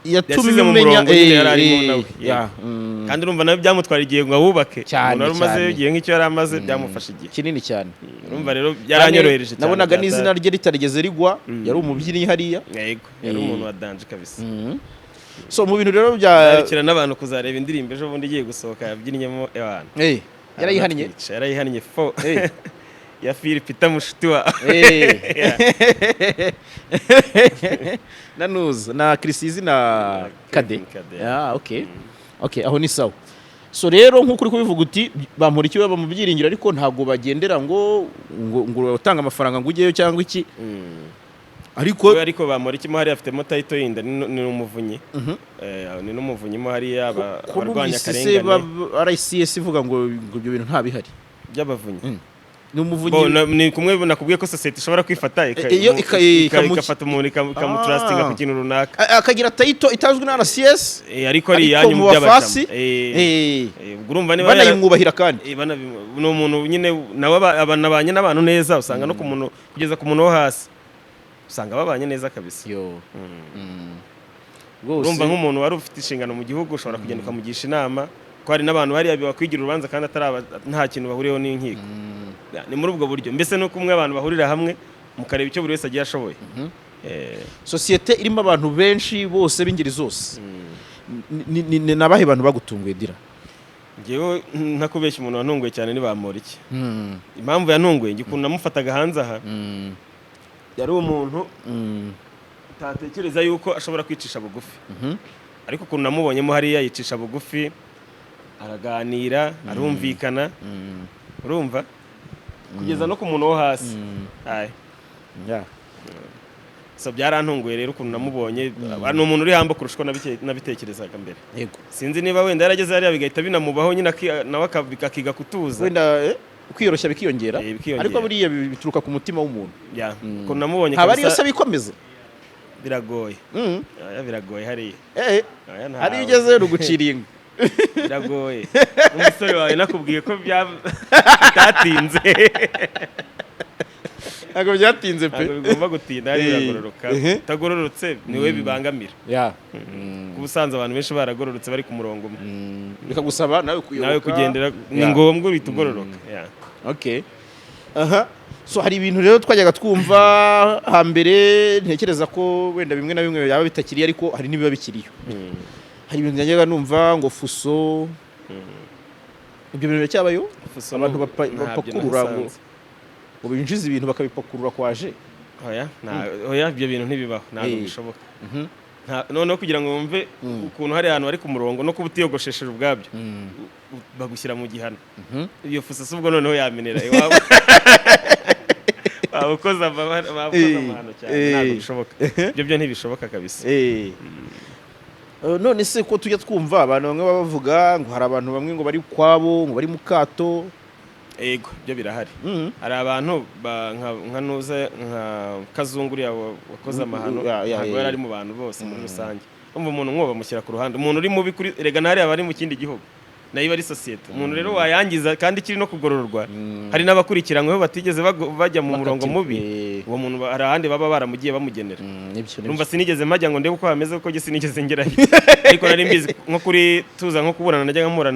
Yasize mu umenya murongo nyine yari arimo nawe. Ya. Kandi urumva nawe byamutwara igihe ngo awubake. Cyane, Umuntu wari umazeyo cyane. igihe nk'icyo yari amaze, byamufashe igihe. Kinini cyane. Urumva rero byaranyorohereje cyane. Nabonaga n'izina rye ritarigeze rigwa, yari umubyinnyi hariya. Yego, yari umuntu wa danger kabisa. So mu bintu rero bya Yarikira n'abantu kuzareba indirimbo ejo bundi igiye gusohoka yabyinnyemo abantu. Yarayihannye. Aranatwica, yarayihannye fo. Ya Phil Peter mushuti wa Na nuza na Chrisizi na Kade. Kevin Kade. Ah, okay, aho ni sawa. So rero nk'uko uri kubivuga uti bamura icyo baba mu byiringiro, ariko ntabwo bagendera ngo utanga amafaranga ngo ujyeyo cyangwa iki, ariko We ariko bamora mo hariya afitemo title yindi, ni umuvunyi. Ni n'umuvunyi mo hariya ko abarwanya numvise se akarengane. RCS ivuga ngo ibyo bintu nta bihari. By'abavunyi? Ni umuvunyi. Bo, ni kumwe nakubwiye ko sosiyete ishobora kwifata Iyo igafata umuntu ikamutrustinga ku kintu runaka. Akagira title itazwi na RCS. Ariko ari Ariko iyanyu mu mu by'abajama. bafasi Ubwo urumva niba banayimwubahira kandi. Ni umuntu nyine nawe abanabanye n'abantu neza, usanga no ku muntu kugeza ku muntu wo hasi usanga babanye neza kabisa. Yo. Urumva nk'umuntu wari ufite inshingano mu gihugu, ushobora kugenda ukamugisha inama, ko hari n'abantu hariya bakwigira urubanza kandi atari nta kintu bahuriyeho n'inkiko. Ni muri ubwo buryo mbese, nuko umwe abantu bahurira hamwe mukareba icyo buri wese agiye ashoboye. Sosiyete irimo abantu benshi bose b'ingeri zose. Ni abahe bantu bagutunguye, Dira? Njyewe ntakubeshya, umuntu wantunguye cyane ni Bamporiki. Impamvu yantunguye, njye ukuntu namufataga hanze aha, yari umuntu utatekereza yuko ashobora kwicisha bugufi, ariko ukuntu namubonyemo hariya, yicisha bugufi, araganira, arumvikana, urumva kugeza no ku muntu wo hasi. Aye. So byarantunguye rero ukuntu namubonye, ni umuntu uri humble kurusha uko nabitekerezaga mbere. Sinzi niba wenda yarageze hariya bigahita binamubaho nyine, nawe akiga kutuza. Wenda. Kwiyoroshya bikiyongera. Eh, bikiyongera. Ariko buriya bituruka ku mutima w'umuntu. Ya, ko namubonye Haba ariyo kabisa. se bikomeza? Biragoye. Oya, biragoye hariya. Oya, ntawe. Hariyo ugeze rugucira inga. Biragoye. Umusore wawe nakubwiye ko bitatinze. Ntabwo byatinze pe. Ntabwo bigomba gutinda hariya. Uragororoka. Utagororotse niwe bibangamira. Kuba usanze abantu benshi baragororotse bari ku murongo umwe, bikagusaba nawe kuyoboka. Nawe kugendera ni ngombwa, uhita ugororoka. Ya. Okay, aha. So hari ibintu rero twajyaga twumva hambere, ntekereza ko wenda bimwe na bimwe byaba bitakiriyo, ariko hari n'ibiba bikiriyo. Hari ibintu najyaga numva ngo fuso, ibyo bintu biracyabayo? Fuso Abantu ntabyo bapakurura ngo nahasanze. ngo binjize ibintu bakabipakurura kwaje. Oya, oya, ibyo bintu ntibibaho, ntabwo bishoboka. Noneho kugira ngo wumve ukuntu hari ahantu bari ku murongo, no kuba utiyogoshesheje ubwabyo bagushyira mu gihano. Iyo fuso si ubwo noneho yamenera iwabo, waba ukoze amahano cyane. Ntabwo bishoboka, ibyo byo ntibishoboka kabisa. None se ko tujya twumva abantu bamwe baba bavuga ngo hari abantu bamwe ngo bari kwabo, ngo bari mu kato? Ego, byo birahari. Hari abantu nka nuza nka Kazungu uriya wakoze amahano, ntabwo yari ari mu bantu bose muri rusange. Umva, umuntu nk'uwo bamushyira ku ruhande. Umuntu uri mubi kuri erega ntariya aba ari mu kindi gihugu, nayo iba ari sosiyete. Umuntu rero wayangiza kandi ikiri no kugororwa, hari n'abakurikiranyweho batigeze bajya mu murongo mubi. Uwo muntu hari ahandi baba baramugiye bamugenera. Nibyo. Urumva, sinigeze mpajya ngo ndebe uko hameze, kuko njye sinigeze ngerayo, ariko nari mbizi nko kuri tuza nko kuburana, najyaga mpura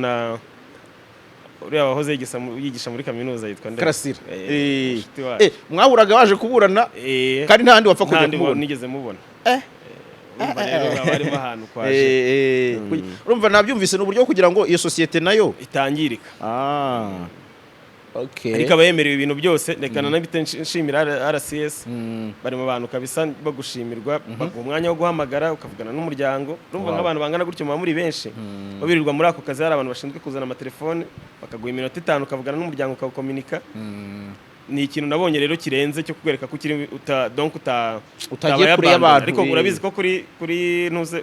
uriya wahoze yigisha muri kaminuza yitwa nde? Karasira. Inshuti wacu. Mwahuraga waje kuburana? Eh, Kandi nta handi wapfa kujya ntandi kumubona? nigeze mubona. Urumva rero haba harimo ahantu kwaje. Urumva nabyumvise, ni uburyo bwo kugira ngo iyo sosiyete nayo itangirika. Ah, okay. Ariko aba yemerewe ibintu byose. Reka nanabite nshimira RCS. Bari mu bantu kabisa bo gushimirwa, baguha umwanya wo guhamagara ukavugana n'umuryango. Urumva, nk'abantu bangana gutyo muba muri benshi, babirirwa muri ako kazi, hari abantu bashinzwe kuzana amatelefone bakaguha iminota 5 ukavugana n'umuryango, ukawukominika. Ni ikintu nabonye rero kirenze cyo kukwereka ko ukiri uta donc uta Utagiye utabaye kure y'abantu, abandoned. Ariko urabizi ko kuri ntuze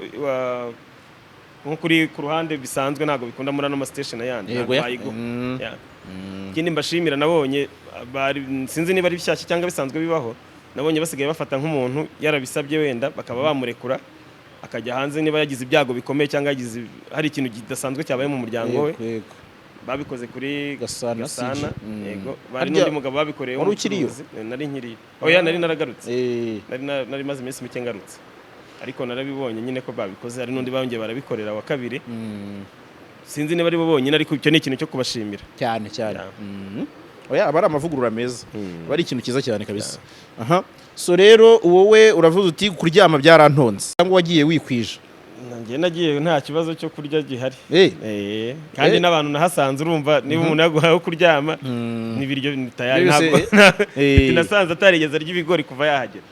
nko kuri ku ruhande bisanzwe ntabwo bikunda muri ano ma station yandi, Yego ntabwo ya. bayiguha. Yeah. Ikindi mbashimira, nabonye sinzi niba ari bishyashya cyangwa bisanzwe bibaho, nabonye basigaye bafata nk'umuntu yarabisabye wenda bakaba bamurekura akajya hanze, niba yagize ibyago bikomeye cyangwa yagize hari ikintu kidasanzwe cyabaye mu muryango we. Yego, yego. Babikoze kuri Gasana Gasana. CG. Yego, bari Harya n'undi mugabo babikoreye wari ukiriyo? w'umucuruzi. Nari nkiriyo, oya, nari naragarutse. Nari maze iminsi mike ngarutse, ariko narabibonye nyine ko babikoze. Hari n'undi bongeye barabikorera wa kabiri. Sinzi niba ari bo bonyine, ariko icyo ni ikintu cyo kubashimira. Cyane cyane. Yeah. Oya, aba ari amavugurura meza, aba ari ikintu cyiza cyane kabisa. Aha, so rero wowe uravuze uti kuryama byarantonze, cyangwa wagiye wikwije? Njye nagiye nta kibazo cyo kurya gihari. Kandi n'abantu nahasanze, urumva niba umuntu yaguhaye aho kuryama n'ibiryo ni tayari, Byose, ntabwo nasanze atarigeze arya ibigori kuva yahagera.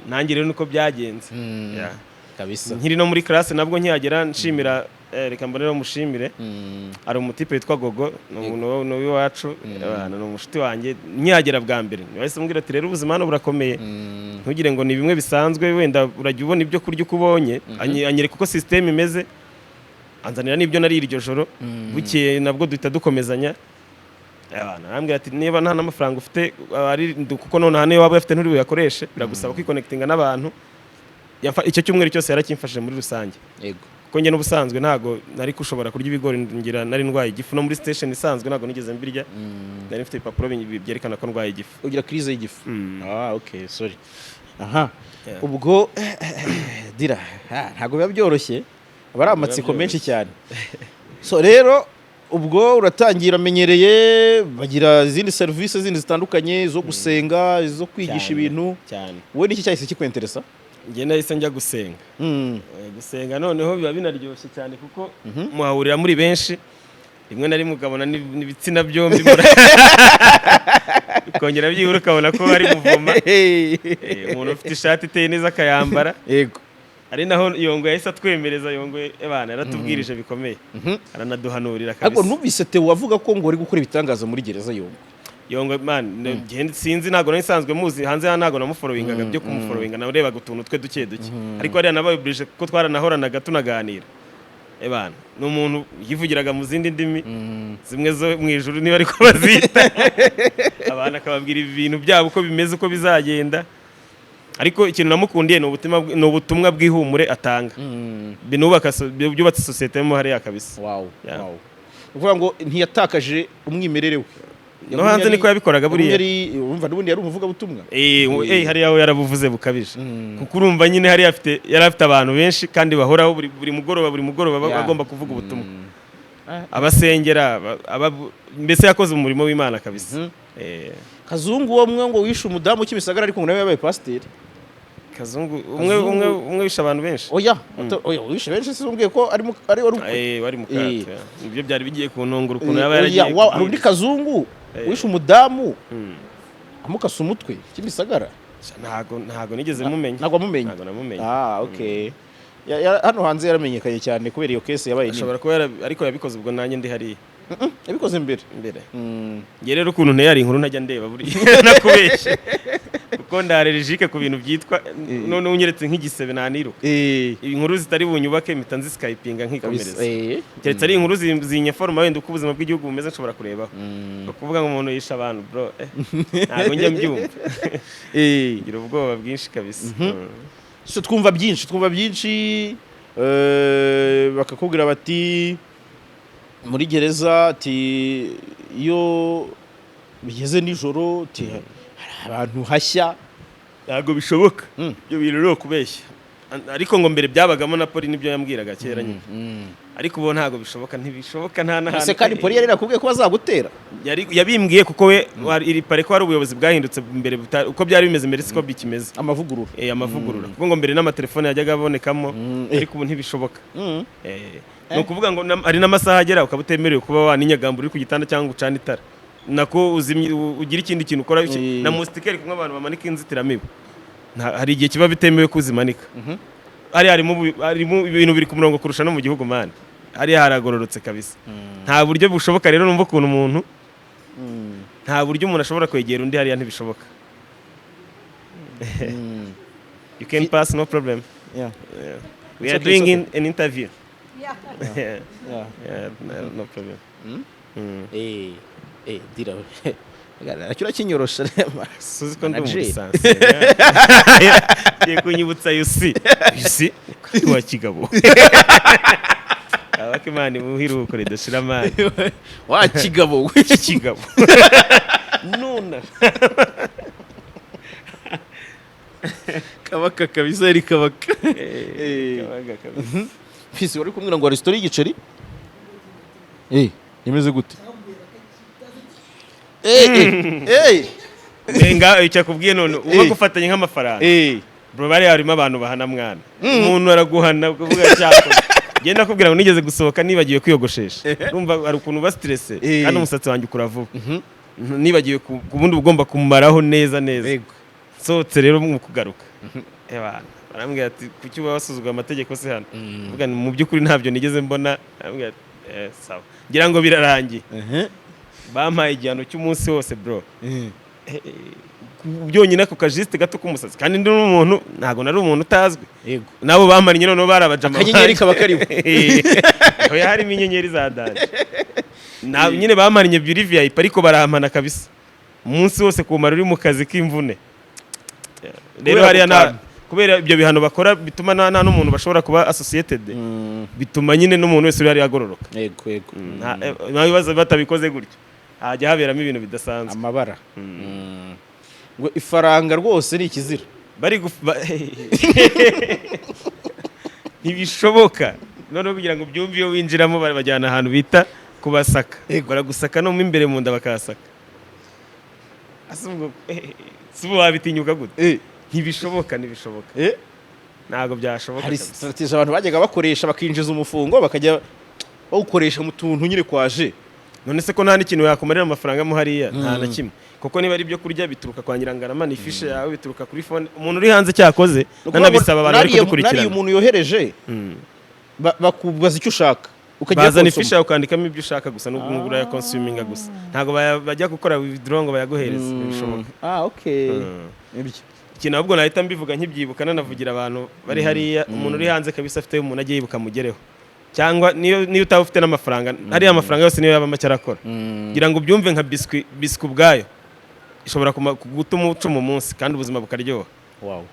Nanjye rero niko byagenze. Yeah. Kabisa. Nkiri no muri classe nabwo nkihagera nshimira, reka mbone mushimire, hari umutipe witwa Gogo, ni umuntu ni uw'iwacu, ni umushuti wanjye. Nkihagera bwa mbere wahise umbwira ati: "Rero ubuzima hano burakomeye, ntugire ngo ni bimwe bisanzwe, wenda urajya ubona ibyo kurya uko ubonye." Anyereka uko system imeze, anzanira n'ibyo nari iryo joro. Bukeye nabwo duhita dukomezanya. Abantu arambwira ati: "Niba nta n'amafaranga ufite ari kuko nonaha niyo waba uyafite nturi buyakoreshe, biragusaba kwiconnectinga n'abantu." Icyo cyumweru cyose yarakimfashije muri rusange, kuko njye n'ubusanzwe ntago nari kushobora kurya ibigori, ngira nari ndwaye igifu. No muri station isanzwe ntago nigeze mbirya, nari mfite ibipapuro byerekana ko ndwaye igifu. Ugira crise y'igifu? Ah, okay, sorry. Aha. Yeah. Ubwo dira ntabwo biba byoroshye, aba ari amatsiko menshi cyane. So rero ubwo uratangira, amenyereye, bagira izindi serivisi zindi zitandukanye zo gusenga, zo kwigisha Cyane, ibintu. Cyane. Wowe niki cyahise kikwenteresa? Njye nahise njya gusenga. Gusenga noneho biba binaryoshye cyane, kuko muhahurira muri benshi, rimwe na rimwe ukabona n'ibitsina byombi, ukongera byibura ukabona ko hari muvoma. Umuntu ufite ishati iteye neza akayambara. Ari naho Yongo yahise atwemereza. Yongo ebana yaratubwirije bikomeye, aranaduhanurira Ariko kabisa. numvise Theo avuga ko ngo uri gukora ibitangaza muri gereza, Yongo. Yongo man, sinzi, ntabwo nari nsanzwe muzi hanze hano, ntabwo namufollowingaga byo kumufollowinga, narebaga utuntu twe duke duke, ariko hariya nabaye obligé kuko twaranahoranaga tunaganira. Ebana, ni umuntu yivugiraga mu zindi ndimi zimwe zo mu ijuru, niba ariko bazita. Abantu akababwira ibintu byabo uko bimeze, uko bizagenda. Ariko ikintu namukundiye ni ubutumwa bw'ihumure atanga, binubaka byubatse sosiyete yo hariya kabisa. Yeah. Wow, ni ukuvuga ngo ntiyatakaje umwimerere we. No hanze niko yabikoraga buriya. Urumva n'ubundi yari umuvugabutumwa. Hariya we yarabuvuze bukabije, kuko urumva nyine hariya yari afite abantu benshi kandi bahoraho buri mugoroba, buri mugoroba bagomba kuvuga ubutumwa, abasengera, mbese yakoze umurimo w'Imana kabisa. Kazungu uwo mwe ngo wishe umudamu Kimisagara, ariko ngo nawe yabaye pasiteri. Kazungu umwe? Kazungu. Umwe wishe abantu benshi? Oya, oya, wishe benshi si umbwiye ko ari wari Wari mu kato, ya. Nibyo byari bigiye kuntungura ukuntu yaba Oya, yaragiye hari undi kazungu wishe umudamu amukase umutwe Kimisagara. Ntago nigeze mumenya. Ntabwo wamumenye? Ntago namumenye. Ah, okay. Hano hanze yaramenyekanye cyane kubera iyo case yabaye nini. Ashobora kuba ariko yabikoze ubwo nanjye ndi hariya. Yabikoze mbere. Mbere. Njye rero ukuntu nteye, hari inkuru ntajya ndeba buriya, nakubeshye, kuko ndi allergique ku bintu byitwa none unyeretse nk'igisebe naniruka. Inkuru zitari bunyubake mpita nziskipinga nkikomereza. Keretse ari inkuru zinyaforoma wenda uko ubuzima bw'igihugu bumeze, nshobora kurebaho. Ni ukuvuga ngo umuntu yishe abantu, bro, ntabwo njya mbyumva. Ngira ubwoba bwinshi kabisa. So twumva byinshi, bakakubwira bati muri gereza, ati iyo bigeze nijoro, ati hari abantu hashya. Ntabwo bishoboka. Ibyo bintu ni ukubeshya. Ariko ngo mbere byabagamo, na Poli nibyo yambwiraga kera nyine, ariko ubu ntabwo bishoboka, ntibishoboka nta n'ahantu. Ese kandi Poli yari yakubwiye ko bazagutera? Yabimbwiye kuko we iri pare ko hari ubuyobozi bwahindutse mbere, uko byari bimeze mbere siko bikimeze. Amavugurura. Amavugurura, kuko ngo mbere n'amatelefone yajyaga abonekamo, ariko ubu ntibishoboka. Ni ukuvuga ngo hari n'amasaha agera ukaba utemerewe kuba waninyagambura uri ku gitanda cyangwa ucana itara, nako uzimye ugira ikindi kintu ukora na moustiquaire, kumwe abantu bamanika inzitiramibu. Hari igihe kiba bitemewe ko uzimanika. Hariya harimo ibintu biri ku murongo kurusha no mu gihugu, man. Hariya haragororotse kabisa, nta buryo bushoboka. Rero numva ukuntu umuntu, nta buryo umuntu ashobora kwegera undi hariya, ntibishoboka. You can pass, no problem. Yeah. We It's are okay, doing it's an interview. Yeah. Yeah. Yeah. Yeah, no problem. Dira. Nacyo urakinyorosha. Suzi ko ndi Manager. umulisansi ngiye kunyibutsa yusi yusi wa kigabo abaka. Imana imuhiruko ridashira amani. Wa kigabo we. Kigabo nuna. Kabaka kabisa, yari kabaka. Kabaga kabisa. Fisi, wari kumbwira ngo hari story y'igiceri? Imeze gute? Nga icyo akubwiye none uba gufatanya nk'amafaranga. Bro, bari harimo abantu bahana mwana, umuntu araguhana ukavuga cyakoze. Genda kubwira ngo nigeze gusohoka nibagiwe kwiyogoshesha. Urumva hari ukuntu uba stress, kandi umusatsi wanjye ukura vuba. Nibagiwe ku bundi ugomba kumaraho neza neza. Nsohotse rero mu kugaruka, ebana barambwira ati: "Kuki uba wasuzugura amategeko se hano?" Mvuga nti: "Mu by'ukuri ntabyo nigeze mbona." Barambwira ati: "Sawa." Ngira ngo birarangiye, bampaye igihano cy'umunsi wose, bro. Byonyine ako kajisite gato k'umusatsi, kandi ndi n'umuntu, ntabwo nari umuntu utazwi. Nabo bamariye noneho bari abajama. Akanyenyeri kaba kariho. Oya, harimo inyenyeri za danger. Nyine bamariye biri VIP, ariko barampana kabisa umunsi wose kumara uri mu kazi k'imvune rero. Kubera Hariya ako kantu. Kubera ibyo bihano bakora bituma nta n'umuntu bashobora kuba associated, bituma nyine n'umuntu wese uri hariya agororoka. Yego yego. Nta bibazo. Batabikoze gutyo hajya haberamo ibintu bidasanzwe. Amabara. Ngo ifaranga rwose ni ikizira. Bari ntibishoboka. Noneho kugira ngo ubyumve, iyo winjiramo bajyana ahantu bita kubasaka, baragusaka no mo imbere mu nda bakahasaka. Ase ubwo si ubu wabitinyuka gute? Ntibishoboka, ntibishoboka, ntabwo byashoboka Hari kabisa. strategy abantu bajyaga bakoresha, bakinjiza umufungo, bakajya bawukoresha mu tuntu nyine kwaje. None se ko nta n'ikintu yakumarira amafaranga mo hariya? Nta na kimwe, kuko niba ari ibyo kurya bituruka kwa Nyirangarama, ni ifishe yawe, bituruka kuri phone umuntu uri hanze. Cyakoze Ni ukuvuga ngo nanabisaba abantu bari nariya kudukurikirana. Umuntu yohereje, bakubaza icyo ushaka, ukajya Bazana konsoma. ifishe yawe, ukandikamo ibyo ushaka gusa, n'ubwo ngubu urayaconsuminga gusa. Ntabwo bajya gukora withdraw ngo bayaguhereze, ntibishoboka. Ah, okay. Nibyo. Ikintu ahubwo nahita mbivuga nkibyibuka, nanavugira abantu bari hariya, umuntu uri hanze kabisa afite umuntu ajye yibuka amugereho. Cyangwa niyo utaba ufite n'amafaranga, hariya amafaranga yose niyo yaba make arakora. Kugira ngo ubyumve, nka biswi, biswi ubwayo ishobora gutuma ucuma umunsi kandi ubuzima bukaryoha. wow.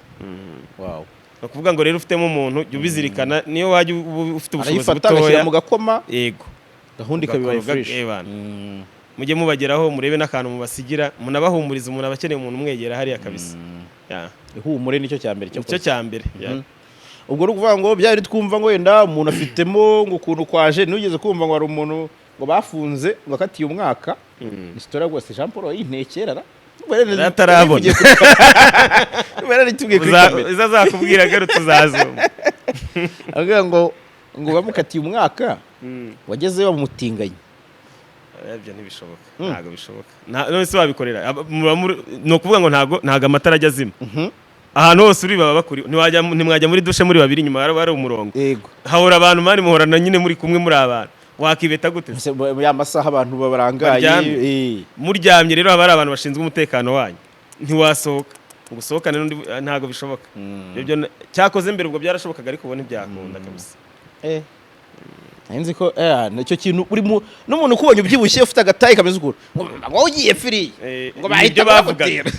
Ni ukuvuga ngo rero ufitemo umuntu, jya ubizirikana, niyo wajya uba ufite ubushobozi Arayifata agashyira butoya. mu gakoma, Yego. gahunda ikaba ibaye Ugakora fresh. Bana. Mujye mubageraho, murebe n'akantu mubasigira, munabahumuriza. Umuntu aba akeneye umuntu umwegera hariya kabisa. Yeah. Ihumure nicyo cya mbere cyo Nicyo cya mbere. Yeah. Ubwo ni ukuvuga ngo byari twumva ngo wenda umuntu afitemo ngo ukuntu kwaje, ntugeze kumva ngo hari umuntu ngo bafunze ngo akatiye umwaka. Ni story rwose Jean Paul yintekerara. Yari atarabona. Yaritubwiye kuri kamera. Izo azakubwira agarutse uzazumva. Avuga ngo bamukatiye umwaka, wagezeyo bamutinganye. Ibyo ntibishoboka, ntabwo bishoboka. None se wabikorera ni ukuvuga ngo ntabwo amatara ajya azima. Ahantu hose uri baba bakuri. Ntimwajya muri dushe muri babiri, inyuma hari umurongo. Hahora abantu, man, muhorana nyine muri kumwe, muri abantu. Wakibeta gute se? Ese ya masaha abantu barangaye? Baryamye. Muryamye rero haba hari abantu bashinzwe umutekano wanyu, ntiwasohoka ngo usohokane n'undi, ntabwo bishoboka. Ibyo cyakoze mbere ubwo byarashobokaga, ariko ubu ntibyakunda kabisa. Nari nzi ko nicyo kintu uri mu n'umuntu ukubonye ubyibushye ufite agatayi kameze ukuntu ngo ugiye free ngo bahita nibyo bavugaga. bagutera.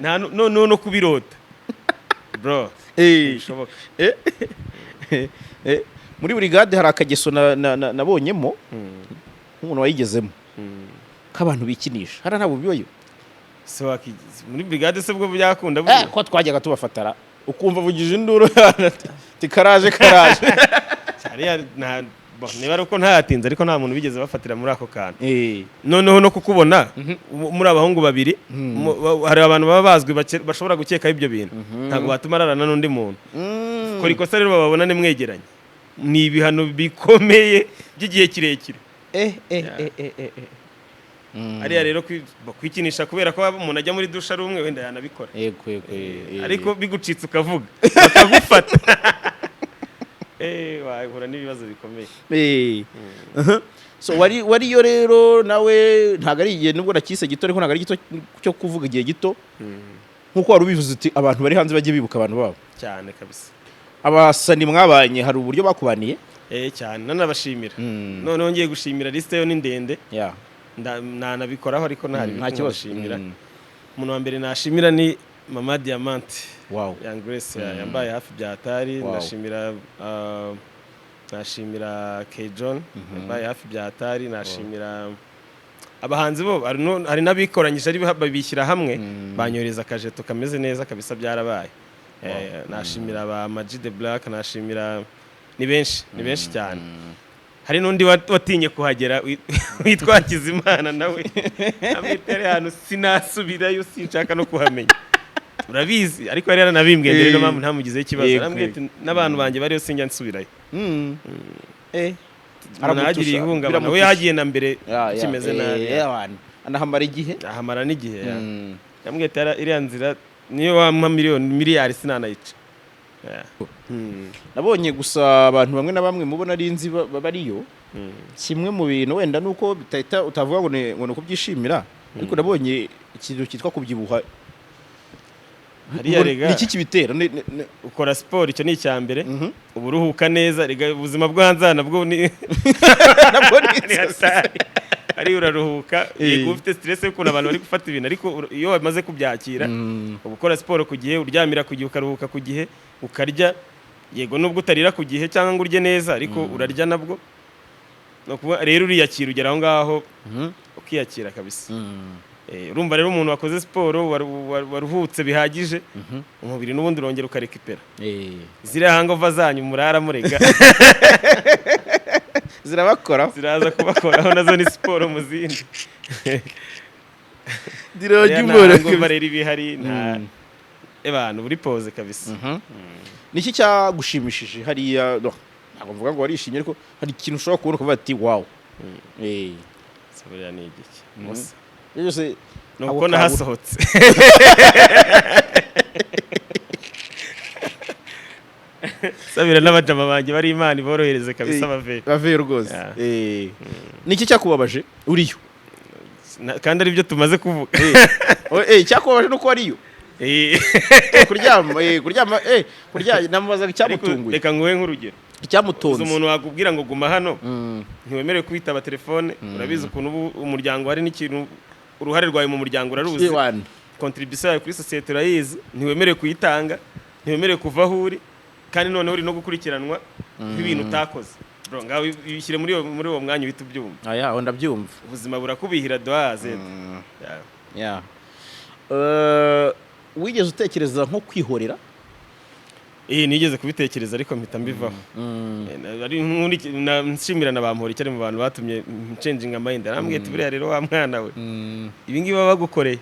Nta no kubirota bro, ntibishoboka. Muri burigade hari akageso nabonyemo nk'umuntu wayigezemo k'abantu bikinisha hariya, ntabwo bibayo. Se muri brigade se bwo byakunda buriya? Ko twajyaga tubafatara ukumva avugije induru ati karaje karaje. Hariya niba ari uko ntayatinze, ariko nta muntu bigeze bafatira muri ako kantu. Noneho no kukubona muri abahungu babiri, hari abantu baba bazwi bashobora gukekaho ibyo bintu, ntabwo batuma ararana n'undi muntu. Kora ikosa rero bababona nimwegeranye, ni ibihano bikomeye by'igihe kirekire. Hariya rero kwikinisha kubera ko umuntu ajya muri dushe ari umwe, wenda yanabikora. Yego yego Ariko bigucitse ukavuga bakagufata, wahura n'ibibazo bikomeye. So wari wariyo rero nawe ntabwo ari igihe, nubwo nakise gito, ariko ntabwo ari gito cyo kuvuga igihe gito nkuko wari ubivuze uti abantu bari hanze bajye bibuka abantu babo. Cyane kabisa. Abasani mwabanye hari uburyo bakubaniye? Cyane, nanabashimira. Noneho ngiye gushimira, liste yo ni ndende. Nanabikoraho ariko ntari Nta kibazo. Kubashimira, umuntu wa mbere nashimira ni Mama Diamante, Young Grace, yambaye hafi bya hatari. Nashimira K John, yambaye hafi bya hatari. Nashimira abahanzi bo hari n'abikoranyije ari babishyira hamwe banyohereza akajeto kameze neza kabisa, byarabaye. Nashimira ba Ama-G The Black, nashimira, ni benshi, ni benshi cyane. Hari n'undi watinye kuhagera witwa Hakizimana, nawe amwitere ahantu sinasubirayo, sinshaka no kuhamenya, urabizi, ariko yari yaranabimbwiye mbere, niyo mpamvu ntamugizeho ikibazo. Arambwira ati n'abantu banjye bariyo sinjya nsubirayo. Umuntu yahagiriye ihungabana we, Biramutusha. yahagiye na mbere kimeze nabi. Abantu anahamara igihe. Ahamara n'igihe, ya. Yambwiye ati iriya nzira niyo wampa miliyoni miliyari sinanayica. Yeah. Nabonye gusa abantu bamwe na bamwe mubona ari nzi bariyo. Kimwe mu bintu wenda nuko bitahita utavuga ngo ni ukubyishimira, ariko nabonye ikintu cyitwa kubyibuha. Hariya rega Ni iki kibitera? Ukora siporo, icyo ni icya mbere. Uba uruhuka neza. Rega ubuzima bwo hanze aha nabwo ni Nabwo ni ni inzozi. hatari. Hariya uraruhuka. Yego ufite stress y'ukuntu abantu bari gufata ibintu, ariko iyo wamaze kubyakira, uba ukora siporo ku gihe, uryamira ku gihe, ukaruhuka ku gihe, ukarya. Yego nubwo utarira ku gihe cyangwa ngo urye neza, ariko urarya nabwo. Ni ukuvuga rero uriyakira, ugera aho ngaho ukiyakira kabisa. Urumva rero umuntu wakoze siporo, waruhutse bihagije, umubiri n'ubundi urongera ukarekipera. Ziriya hangover zanyu murara murega Zirabakora. ziraza kubakoraho, nazo ni siporo mu zindi. Zirajya Hariya nta umubona. hangover rero iba ihari, nta ebana uri poze kabisa. Niki cyagushimishije hariya? No, ntabwo mvuga ngo warishimye, ariko hari ikintu ushobora kubona ukavuga ati wow. Se buriya ni igiki? Musa. Ibyo byose Ni ako uko kabura. nahasohotse. Sabira n'abajama banjye bari, Imana iborohereze kabisa, bave. Baveyo rwose. Yeah. Niki cyakubabaje uriyo? Kandi ari byo tumaze kuvuga. Oh, cyakubabaje nuko wariyo? Kuryama, kuryama, kurya namubazaga Ariko icyamutunguye. reka nguhe nk'urugero. Icyamutonze. Umuntu wakubwira ngo guma hano, ntiwemerewe kwitaba telefone. Urabizi ukuntu ubu umuryango hari n'ikintu, uruhare rwawe mu muryango uraruzi, Ewana. contribution yawe kuri sosiyete urayizi, ntiwemerewe kuyitanga, ntiwemerewe kuva aho uri, kandi noneho uri no gukurikiranwa nk'ibintu utakoze. Bro, ngaho bishyire muri uwo mwanya uhita ubyumva. Aya, aho ndabyumva. Ubuzima burakubihira do A Z. Yeah. Yeah. Wigeze utekereza nko kwihorera? Eh, nigeze kubitekereza ariko mpita mbivaho. Ari nshimira na Bamporiki ari mu bantu batumye nchanginga mind. Arambwira ati: "Buriya rero wa mwana we, ibi ngibi baba bagukoreye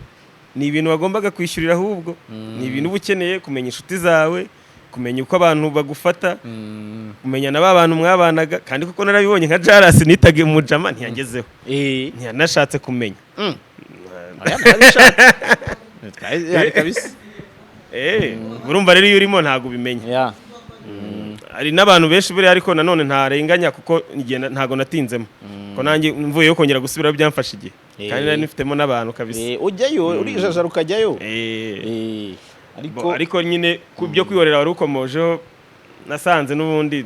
ni ibintu wagombaga kwishyurira, ahubwo ni ibintu uba ukeneye kumenya inshuti zawe, kumenya uko abantu bagufata, kumenya na ba bantu mwabanaga." Kandi kuko narabibonye, nka Jarasi nitaga umujama ntiyangezeho, ntiyanashatse kumenya. Aya, narabishatse. Hari kabisa. Eh, urumva rero iyo urimo ntabwo ubimenya. Hari n'abantu benshi buriya, ariko nanone ntarenganya kuko igihe ntabwo natinzemo, ko nanjye mvuyeyo kongera gusubirayo byamfashe igihe, kandi nari nifitemo n'abantu kabisa. Ujyayo urijajara ukajyayo. Ariko Ariko nyine ku byo kwihorera wari ukomojeho, nasanze n'ubundi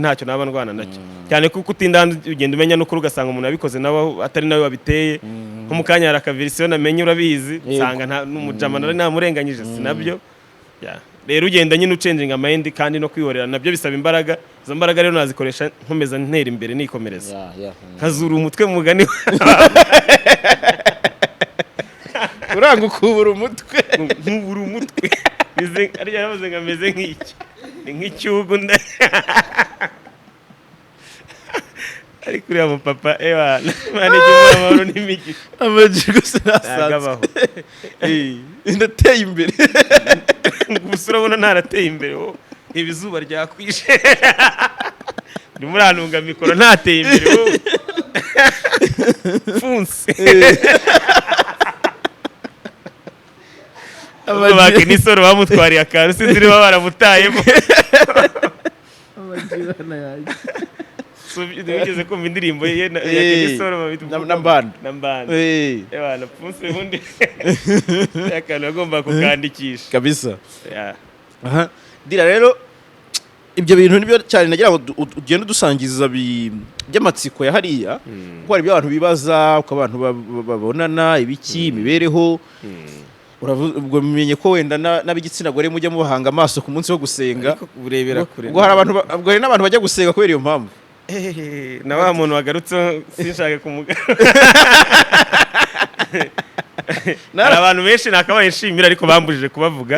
ntacyo naba ndwana nacyo cyane, kuko utinda hanze ugenda umenya n'ukuri, ugasanga umuntu yabikoze nawe atari nawe wabiteye. Nko mu kanya hari akaversion namenye, urabizi, nsanga n'umujama nari namurenganyije, si nabyo. Ya. Rero ugenda nyine uchanginga mind, kandi no kwihorera nabyo bisaba imbaraga. Izo mbaraga rero nazikoresha nkomeza ntera imbere, nikomereza, nkazura umutwe mugani. Uranga ukubura umutwe. Nkubura umutwe. Ariya yavuze ngo ameze nk'iki, ni nk'icyugu nda. Ariko uriya mupapa, ewa, Imana ijya imuha amahoro n'imigisha. Amaji gusa Ntabwo nasanzwe. abaho. Ndateye imbere. Gusa urabona ntarateye imbere wowe, reba izuba ryakwishe, urimo urantunga mikoro, ntateye imbere wowe pfunsi. Ubwo ba Kenisoro bamutwariye akantu, sinzi niba baramutayemo. So, wigeze kumva indirimbo ye ya Kenisoro Na Mbanda. Na Mbanda. Ewana, pfunsi ubundi akantu agomba kukandikisha. Kabisa. Yeah. Aha. Dira rero ibyo bintu nibyo cyane nagira ngo ugende udusangiza by'amatsiko ya hariya, kuko hari ibyo abantu bibaza, uko abantu babonana, ibiki, imibereho. Ubwo mumenye ko wenda n'ab'igitsina gore mujya mubahanga amaso ku munsi wo gusenga. Ariko urebera kure. Ubwo hari abantu ubwo hari n'abantu bajya gusenga kubera iyo mpamvu. Na wa muntu wagarutse sinshake kumugarura. Hari abantu benshi nakabaye nshimira ariko bambujije kubavuga.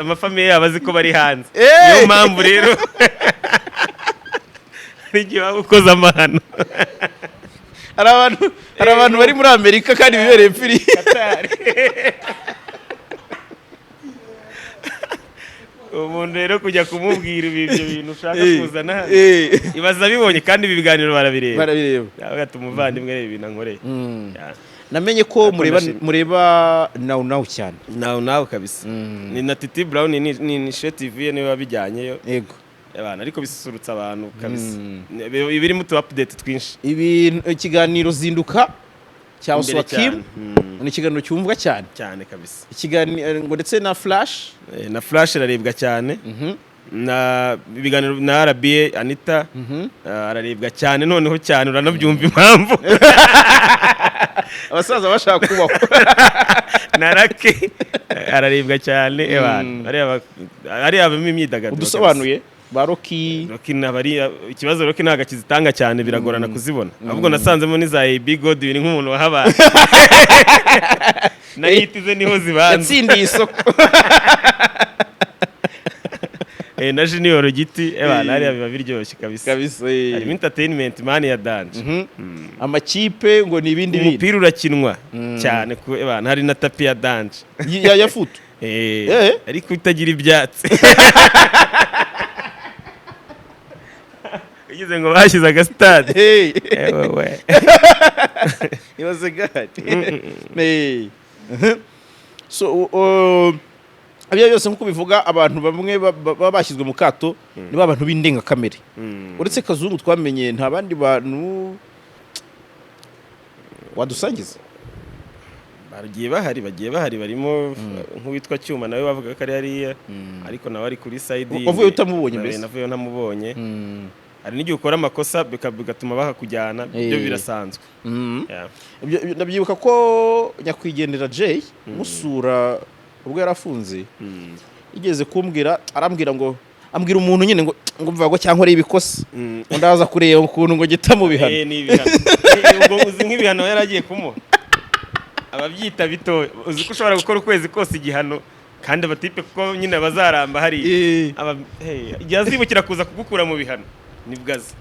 Amafamiye yabo azi ko bari hanze. Niyo mpamvu rero hari igihe waba ukoze amahano. Hari abantu bari muri Amerika kandi bibereye pfiri. Qatar. Umuntu rero kujya kumubwira ibyo bintu ushaka kuzana hano, ibaza abibonye, kandi ibi biganiro barabireba. Barabireba. Yavuga ati: "Umuvandimwe, reba ibintu ankoreye." Yeah. Namenye ko Ariko mureba ndashima. Mureba Now Now cyane. Nawe nawe kabisa, ni na Titi Brown, ni initiative ye niba bijyanyeyo. Abantu ariko bisusurutsa abantu kabisa. Birimo utu update twinshi. Ibintu, ikiganiro Zinduka cya Imbere Oswakim cyane. Ni ikiganiro cyumvwa cyane. Cyane kabisa. Ikiganiro ngo ndetse na Flash. Na Flash irarebwa cyane, na ibiganiro na RBA Anita, ararebwa cyane noneho cyane, uranabyumva impamvu. Abasaza bashaka kubaho. Na Rake ararebwa cyane. Abantu ariya habamo imyidagaduro. Udusobanuye ba Rocky. Rocky ntabari ikibazo, Rocky ntabwo akizitanga cyane, biragorana kuzibona. Ahubwo nasanzemo n'iza AB Godwin nk'umuntu wahabaye, na hit ze niho zibanza. Yatsindiye isoko. Na Junior Giti, ebana, hariya biba biryoshye kabisa. Kabisa. Harimo entertainment man ya danger. Amakipe ngo ni ibindi bindi. Umupira urakinwa cyane ku ebana, hari na tapi ya danger. Ya futu. Ariko itagira ibyatsi, ugize ngo bashyize agasitade. Ewe. Ibaze gare. So ibyo byose nk'uko bivuga, abantu bamwe baba bashyizwe mu kato ni ba bantu b'indengakamere. Uretse Kazungu twamenye, nta bandi bantu wadusangiza? Bagiye bahari barimo nk'uwitwa Cyuma, nawe bavuga ko ari hariya, ariko nawe ari kuri side yindi. Wavuye utamubonye mbese? Navuyeyo ntamubonye. Hari n'igihe ukora amakosa bigatuma bakakujyana, byo birasanzwe. Yeah. Ndabyibuka ko nyakwigendera Jay musura ubwo yari afunze, yigeze kumbwira, arambwira ngo, ambwira umuntu nyine ngo mvuga ngo cyangwa ibikosa, ngo ndaza kureba ukuntu ngo gita mu bihano. Ni ibihano. Ubwo uzi nk'ibihano yari agiye kumuha, ababyita bitoya. Uzi ko ushobora gukora ukwezi kose igihano, kandi abatipe kuko nyine bazaramba hariya. Hey, igihe azibukira kuza kugukura mu bihano nibwo aza.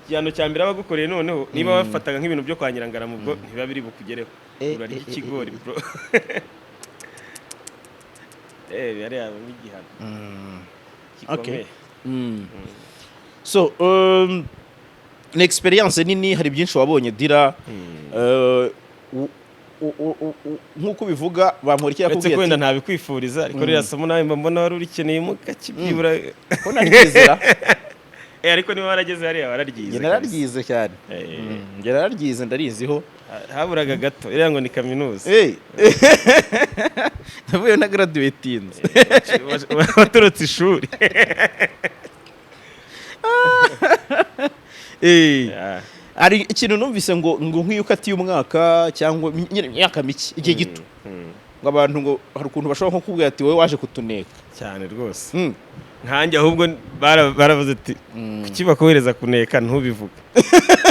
Igihano cya mbere aba agukoreye, noneho niba wafataga nk'ibintu byo kwa Nyirangarama, ubwo ntibiba biri bukugereho. Urarya ikigori, bro. Yari nk'igihano gikomeye. So ni experience nini, hari byinshi wabonye dira. Nk'uko ubivuga, Bamporiki Uretse yakubwiye ko wenda ati ntabikwifuriza, ariko ririya somo nawe mba mbona wari urikeneyemo gake byibura. Ko naryizera. Ariko niba warageze hariya wararyize Njye kabisa. Nararyize cyane. Njye nararyize, ndariziho. Haburaga gato, iriya ngo ni kaminuza. Navuye na graduatinze. Waturutse ishuri. Hari ikintu numvise ngo nk'iyo ukatiye umwaka cyangwa nyine imyaka mike, igihe gito, ngo abantu ngo hari ukuntu bashobora nko kukubwira ati: "Wowe waje kutuneka." Cyane rwose. Nkanjye ahubwo baravuze ati: "Kuki bakohereza kuneka ntubivuge?"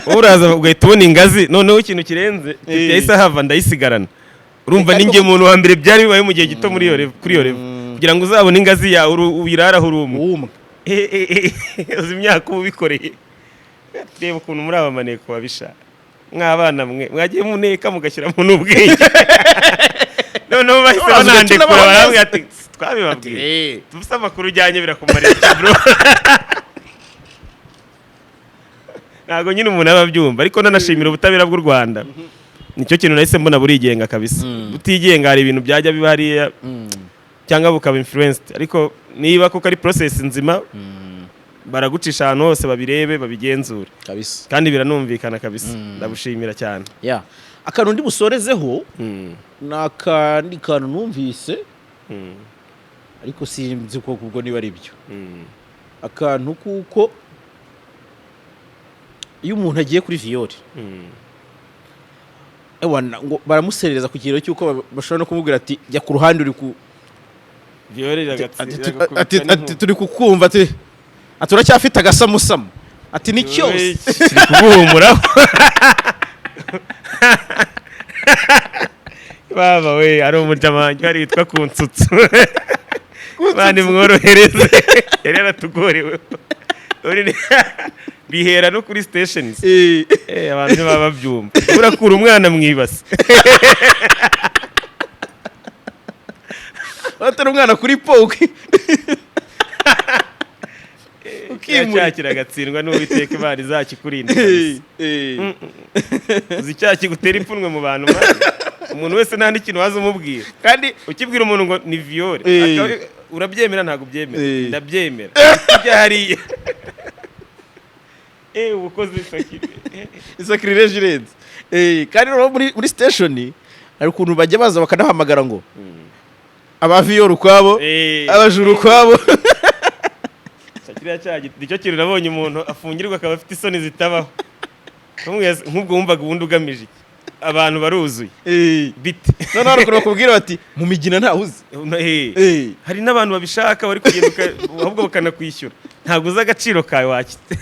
Wowe uraza ugahita ubona ingazi, noneho ikintu kirenze yahise ahava ndayisigarana. Urumva, Ariko ninjye muntu wa mbere byari bibaye mu gihe gito muri iyo level, kuri iyo level, kugira ngo uzabone ingazi yawe uyiraraho uri umwe. Umwe. Uzi imyaka uba ubikoreye? Reba ukuntu muri aba maneko babisha. Mwabana mwe mwagiye muneka mugashyiramo n'ubwenge. Noneho bahise Uraza ugahita banandekura, unabaho barambwira neza. ati: "Twabibabwiye tufite amakuru ujyanye birakumarira iki, bro?" Ntabwo nyine umuntu aba abyumva, ariko nanashimira ubutabera bw'u Rwanda. Nicyo kintu nahise mbona, burigenga kabisa. Butigenga hari ibintu byajya biba hariya cyangwa bukaba influenced, ariko niba koko ari process nzima, baragucisha ahantu hose babirebe, babigenzure. Kabisa. Kandi biranumvikana kabisa, ndabushimira cyane. Ya, akantu ndi busorezeho ni akandi kantu numvise, ariko sinzi ko ubwo niba ari byo. Akantu kuko iyo umuntu agiye kuri viol, ewana, ngo baramuserereza ku kigero cy'uko bashobora no kumubwira ati: "Jya ku ruhande, uri ku Viol ati turi kukumva, ati uracyafite agasamusamu, ati ni cyose kiri kuguhumuraho." Baba we, ari umujama wanjye hari witwa Kunsutsu, bandi mworohereze, yari yaratugorewe. Bihera no kuri stations. Abantu ntibaba babyumva, urakura umwana mu ibase. Batari umwana kuri po ukimura. Cyaha kiragatsindwa n'Uwiteka, Imana izakikurinda kabisa. Uzi icyaha kigutera ipfunwe mu bantu, man? Umuntu wese nta n'ikintu waza umubwira. Kandi ukibwira umuntu ngo ni viol, urabyemera? Ntabwo ubyemera. Ndabyemera ujya hariya, uba ukoze isaki. Sacrilege irenze. Kandi noneho muri station hari ukuntu bajya baza bakanahamagara ngo aba viol ukwabo, abajura ukwabo. Kiriya cyaha nicyo kintu nabonye umuntu afungirwa akaba afite isoni zitabaho. Nk'ubwo wumvaga ubundi ugamije iki? Abantu baruzuye. Bite? Noneho hari ukuntu bakubwira bati: "Mu migina ntawe uzi." Hari n'abantu babishaka bari kugenda ahubwo bakanakwishyura, ntabwo uzi agaciro kawe wakite.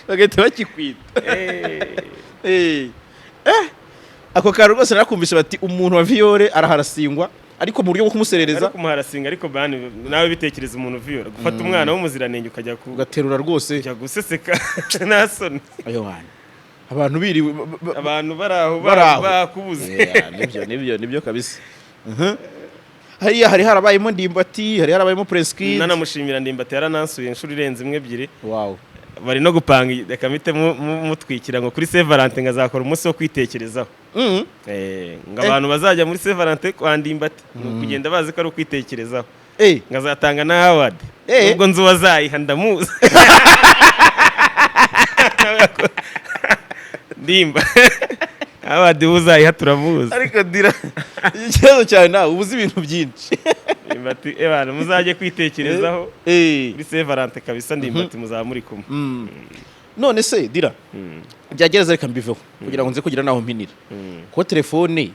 Bagahita bakikwita. Ako kantu rwose narakumvise, bati umuntu wa viol araharasingwa, ariko mu buryo bwo kumuserereza. Ariko umuharasinga, ariko bani nawe bitekereza, umuntu viola, gufata umwana w'umuziranenge ukajya ku Ugaterura rwose. Kujya guseseka, nta soni? Ayo bantu, abantu biriwe Abantu bari aho bari aho. bakubuze. Yeah, nibyo kabisa. Hariya hari harabayemo Ndimbati, hari harabayemo Prince Kid. Nanamushimira Ndimbati, yaranansuye inshuro irenze imwe, ebyiri. Bari no gupanga, reka mpite mutwikira ngo kuri Saint Valentin ngazakora umunsi wo kwitekerezaho. Ngo abantu bazajya muri Saint Valentin kwa Ndimbati ni ukugenda bazi ko ari ukwitekerezaho. Ngazatanga na award. Nubwo nzi uwazayiha, ndamuzi. Ndimba Abadi uzayiha turamuzi. Ariko dira, ikibazo cyawe, nawe uba uzi ibintu byinshi. Ndimbati, ebana, muzajye kwitekerezaho kuri Saint Valentin kabisa. Ndimbati muzaba muri kumwe. None se dira, byagereza, reka mbiveho kugira ngo nze kugira naho mpinira, ko telefone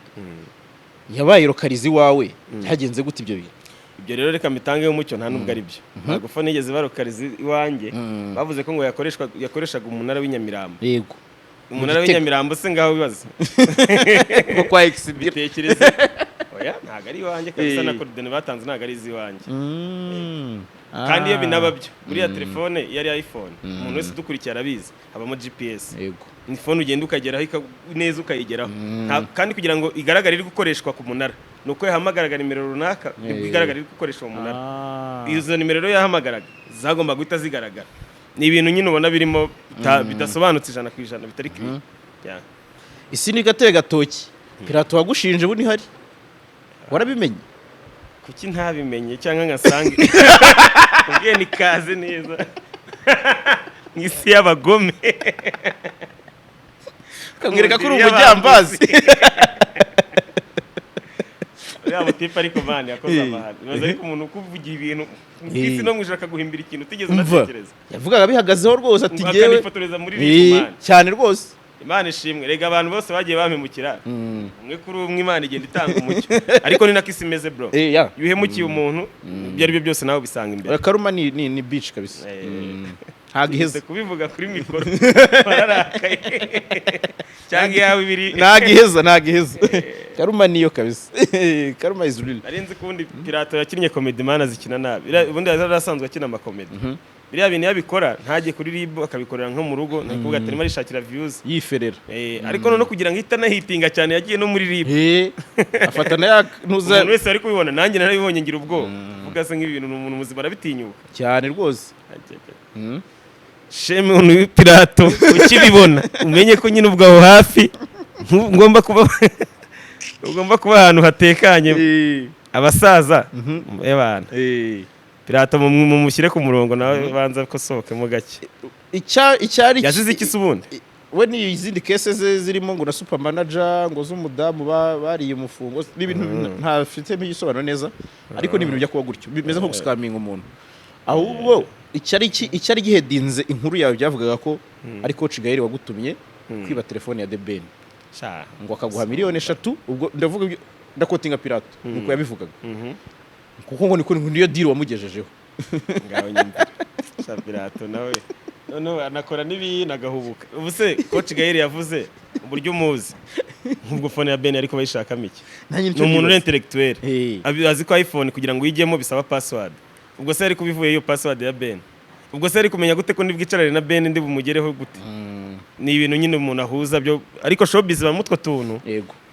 yabaye localisé iwawe, byagenze gute ibyo bintu? Ibyo rero reka mbitangeho umucyo, nta nubwo ari byo. Ntabwo phone yigeze balocaliza iwanjye. Bavuze ko ngo yakoreshaga umunara w'inyamirambo. Umunara Gitega. w'inyamirambo se? Ngaho bibaza. Ko kwa Exibira. Bitekereze. Oya, ntabwo ari iwanjye kabisa. Na coordonnées batanze ntabwo ari iz'iwanjye. Kandi iyo binaba byo, buriya telefone iyo ari iPhone, umuntu wese udukurikiye arabizi, habamo GPS. Ni phone ugenda ukageraho neza ukayigeraho. Kandi kugira ngo igaragare iri gukoreshwa ku munara, ni uko yahamagaraga nimero runaka, nibwo igaragara iri gukoreshwa mu munara. Izo nimero rero yahamagaraga zagomba guhita zigaragara. Ni ibintu nyine ubona birimo bidasobanutse 100%, bitari clear. Yeah. Isi ni gatebe gatoki. Pirato wagushinje ubu ntihari, warabimenye? Kuki ntabimenye cyangwa ngasange ubwiye ni kaze neza mu isi y'abagome? Ukamwereka ko uri Mu ndiri umujyambazi. Uriya mutipe ariko man yakoze amahano. Ibaze ariko umuntu ukuvugira ibintu ku isi no mu ijoro, akaguhimbira ikintu utigeze Umva, unatekereza. Yavugaga bihagazeho rwose, ati ngewe Akanifotoreza muri RIB, man. Cyane rwose. Imana ishimwe rega, abantu bose bagiye bampemukira, umwe kuri umwe Imana igenda itanga umucyo. Ariko ni nako isi imeze, bro. Ya. Iyo uhemukiye umuntu, ibyo ari byo byose nawe ubisanga imbere. Karuma ni bitch kabisa. Ntabwo iheze. Iheze kubivuga kuri mikoro wararakaye cyangwa iyawe ibiri. Ntabwo iheza, ntabwo iheza. Karuma niyo kabisa, karuma is real. Nari nzi ko ubundi Pirato yakinnye comedy, man, azikina nabi. Ubundi yari asanzwe akina amakomedi. Biriya bintu iyo abikora ntajye kuri RIB, akabikorera nko mu rugo, ni ukuvuga ati arimo arishakira views. Yiferera. Ariko noneho kugira ngo ihite anahitinga cyane, yagiye no muri RIB. Afata na ya ntuza. Umuntu wese ari kubibona, nanjye narabibonye ngira ubwoba, vuga se nk'ibintu ni umuntu muzima arabitinyuka? Cyane rwose. Shame on you, Pirato. Ukibibona umenye ko nyine ubwo aho hafi ngomba kuba, ugomba kuba ahantu hatekanye. Abasaza y'abantu, Pirato mumushyire ku murongo nawe, banza kosohokemo gake. Icyari Yazize iki se ubundi? We ni izindi case ze zirimo ngo na super manager, ngo z'umudamu bariye umufungo, n'ibintu ntafitemo igisobanuro neza, ariko ni ibintu bijya kuba gutyo, bimeze nko guscaminga umuntu. Ahubwo icyari gihedinze inkuru yawe, byavugaga ko ari coach Gael wagutumye kwiba telefone ya The Ben, Sha. ngo akaguha miliyoni 3. Ubwo ndavuga ndaquotinga Pirato nuko yabivugaga, kuko ngo niko niyo deal wamugejejeho. Ngaho nyumvira. Sha, Pirato nawe noneho anakora n'ibintu agahubuka. Ubu se coach Gael yavuze uburyo umuzi, nk'ubwo phone ya Ben ariko bayishakamo iki? Nanjye Ni nicyo umuntu uri nibaza. intellectuel. Azi ko iPhone kugira ngo uyijyemo bisaba password. Ubwo se ari kubivuye iyo password ya Ben, ubwo se ari kumenya gute ko ndibwicarane na Ben, ndi bumugereho gute? Ni ibintu nyine umuntu ahuza byo, ariko showbiz ibamo utwo tuntu.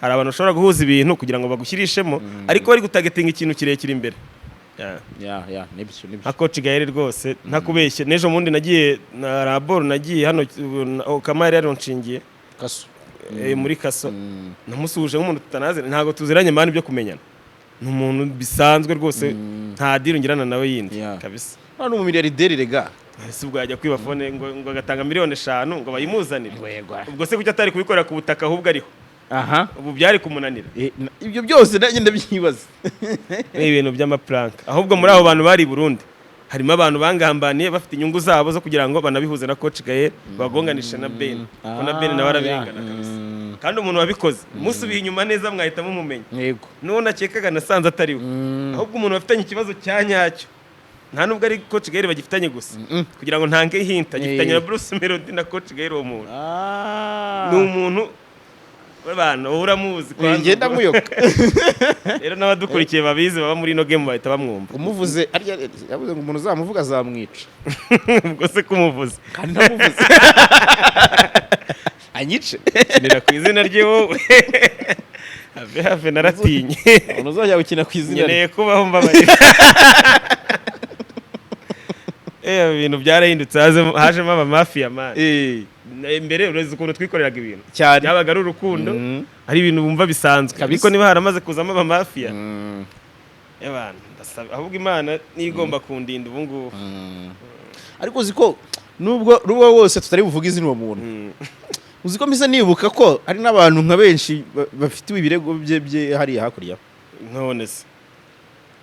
Hari abantu bashobora guhuza ibintu kugira ngo bagushyirishemo, ariko bari gutargetinga ikintu kirekire imbere. Yeah. Ya, nibyo, nibyo. Nka coach Gael rwose, ntakubeshye, n'ejo bundi nagiye na raboro, nagiye hano Kama yari yaronshingiye. Kaso. Muri kaso. Namusuhuje nk'umuntu tutanazi, ntabwo tuziranye man byo kumenyana, ni umuntu bisanzwe rwose, nta deal ngirana nawe yindi. Kabisa. Hano ni umumiliyarderi rega. Ese ubwo yajya kwiba phone ngo agatanga miliyoni 5 ngo bayimuzanire? Ubwo se kuki atari kubikorera ku butaka ahubwo ariho? Ubu byari kumunanira? Ibyo byose nanjye ndabyibaza. Ni ibintu by'amaprank. Ahubwo muri abo bantu bari i Burundi harimo abantu bangambaniye, bafite inyungu zabo zo kugira ngo banabihuze na coach Gael, bagonganishe na Ben, kuko na Ben nawe arabengana kabisa. Kandi umuntu wabikoze, musubiye inyuma neza mwahita mumumenya. N'uwo nakekaga nasanze atari we. Ahubwo umuntu bafitanye ikibazo cya nyacyo, nta nubwo ari coach Gael bagifitanye gusa, kugira ngo ntange hint, agifitanye na Bruce Melody na coach Gael. Uwo muntu ni umuntu w'abantu, wowe uramuzi kwanza. Ngenda muyoka. Rero n'abadukurikiye babizi baba muri ino game bahita bamwumva. Umuvuze arya yavuze ngo umuntu uzamuvuga azamwica. Ubwo se kumuvuze? Kandi ntamuvuze anyice. Kinira ku izina rye wowe, have have, naratinye. Umuntu uzajya gukina ku izina rye. Nkeneye kubaho, mbabarira. Ibintu byarahindutse, hajemo abamafiya, man. Mbere urazi ukuntu twikoreraga ibintu? Cyane. Byabaga ari urukundo, ari ibintu bumva bisanzwe. Kabisa. Ariko niba haramaze kuzamo abamafiya, ebana, ndasaba ahubwo Imana niyo igomba kundinda ubu ngubu. Ariko uzi ko nubwo wose tutari buvuge izina uwo muntu, Uzi ko mpise nibuka ko hari n'abantu nka benshi bafitiwe ibirego bye hariya hakurya. None se?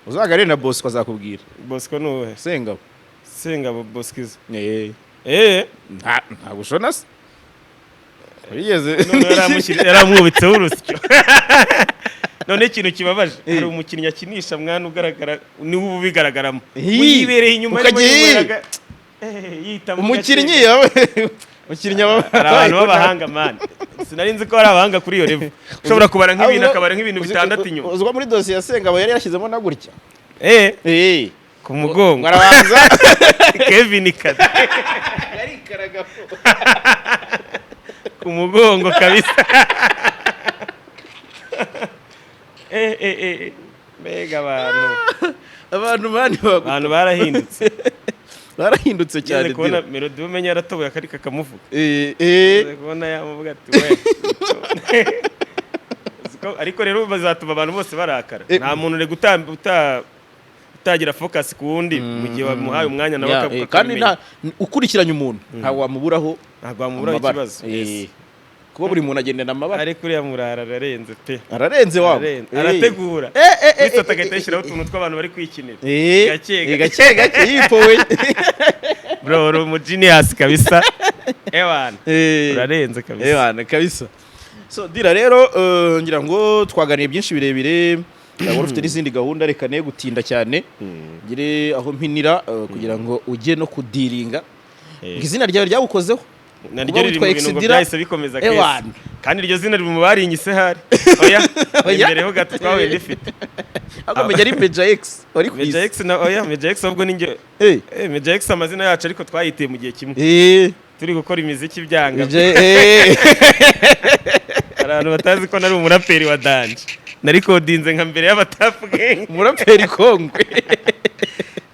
Uzaganire na Bosco, azakubwira. Bosco ni uwuhe? Sengabo. Sengabo Bosquizo? Eh. Eh. Ntabwo ushona se wigeze? None yaramwubitseho urusyo. None ikintu kibabaje, hari umukinnyi akinisha mwana ugaragara, niwe uba ubigaragaramo. Yibereye inyuma arimo Ukagiye- yinywera yita mu umukinnyi gake. Umukinnyi aba Hari abantu b'abahanga, man. Sinari nzi ko hari abahanga kuri iyo level, ushobora kubara nk'ibintu, akabara nk'ibintu bitandatu inyuma. Uzi ko muri dosiye ya Sengabo yari yashyizemo na gutya? Eh. Eh. Ku mugongo. Ngo arabanza. Kevin Kade. Yarikaraga. Ku mugongo kabisa. Eh eh eh, mbega abantu! Abantu bani Abantu barahindutse. Barahindutse cyane. Cyane kubona Dira. Melody, umenya yaratoboye akarika kamuvuga. Eh eh. Umaze kubona yamuvuga ati we. Uzi ariko rero bazatuma abantu bose barakara. Nta muntu rega utagira focus ku wundi mu gihe wamuhaye umwanya nawe Kandi akabimenya. Ukurikiranye umuntu ntabwo wamuburaho Ntabwo wamuburaho amabara. ikibazo. Eh, kuko buri muntu agendana amabara. Ariko uriya murara ararenze pe. Ararenze wabo. Ararenze. Arategura. Bisata agahita yishyiraho utuntu tw'abantu bari kwikinira. Gake gake. Gake gake yipowe. Bro, uri umu genius kabisa, ewana. Urarenze kabisa. Ewana kabisa. So Dira rero, ngira ngo twaganiye byinshi birebire. Wari ufite n'izindi gahunda, reka ne gutinda cyane, ngire aho mpinira kugira ngo ujye no kudiringa. Ngo izina ryawe ryagukozeho. Naryo Kuba riri mu witwa bintu ngo Exidira, byahise bikomeza kesi. Ewana. Kandi iryo zina riri mu barinyise hari, oya. Oya. Imbere ho gato twahuye ndifite. Ahubwo menya ari Meja X wari ku Meja isi. X na oya, Meja X ahubwo ni njye. Meja X, amazina yacu ariko twayiteye mu gihe kimwe turi gukora imiziki byanga. Meja. Hari abantu batazi ko nari umuraperi wa danger, narikodinze nka mbere y'aba Tuff Gang. Umuraperi kongwe.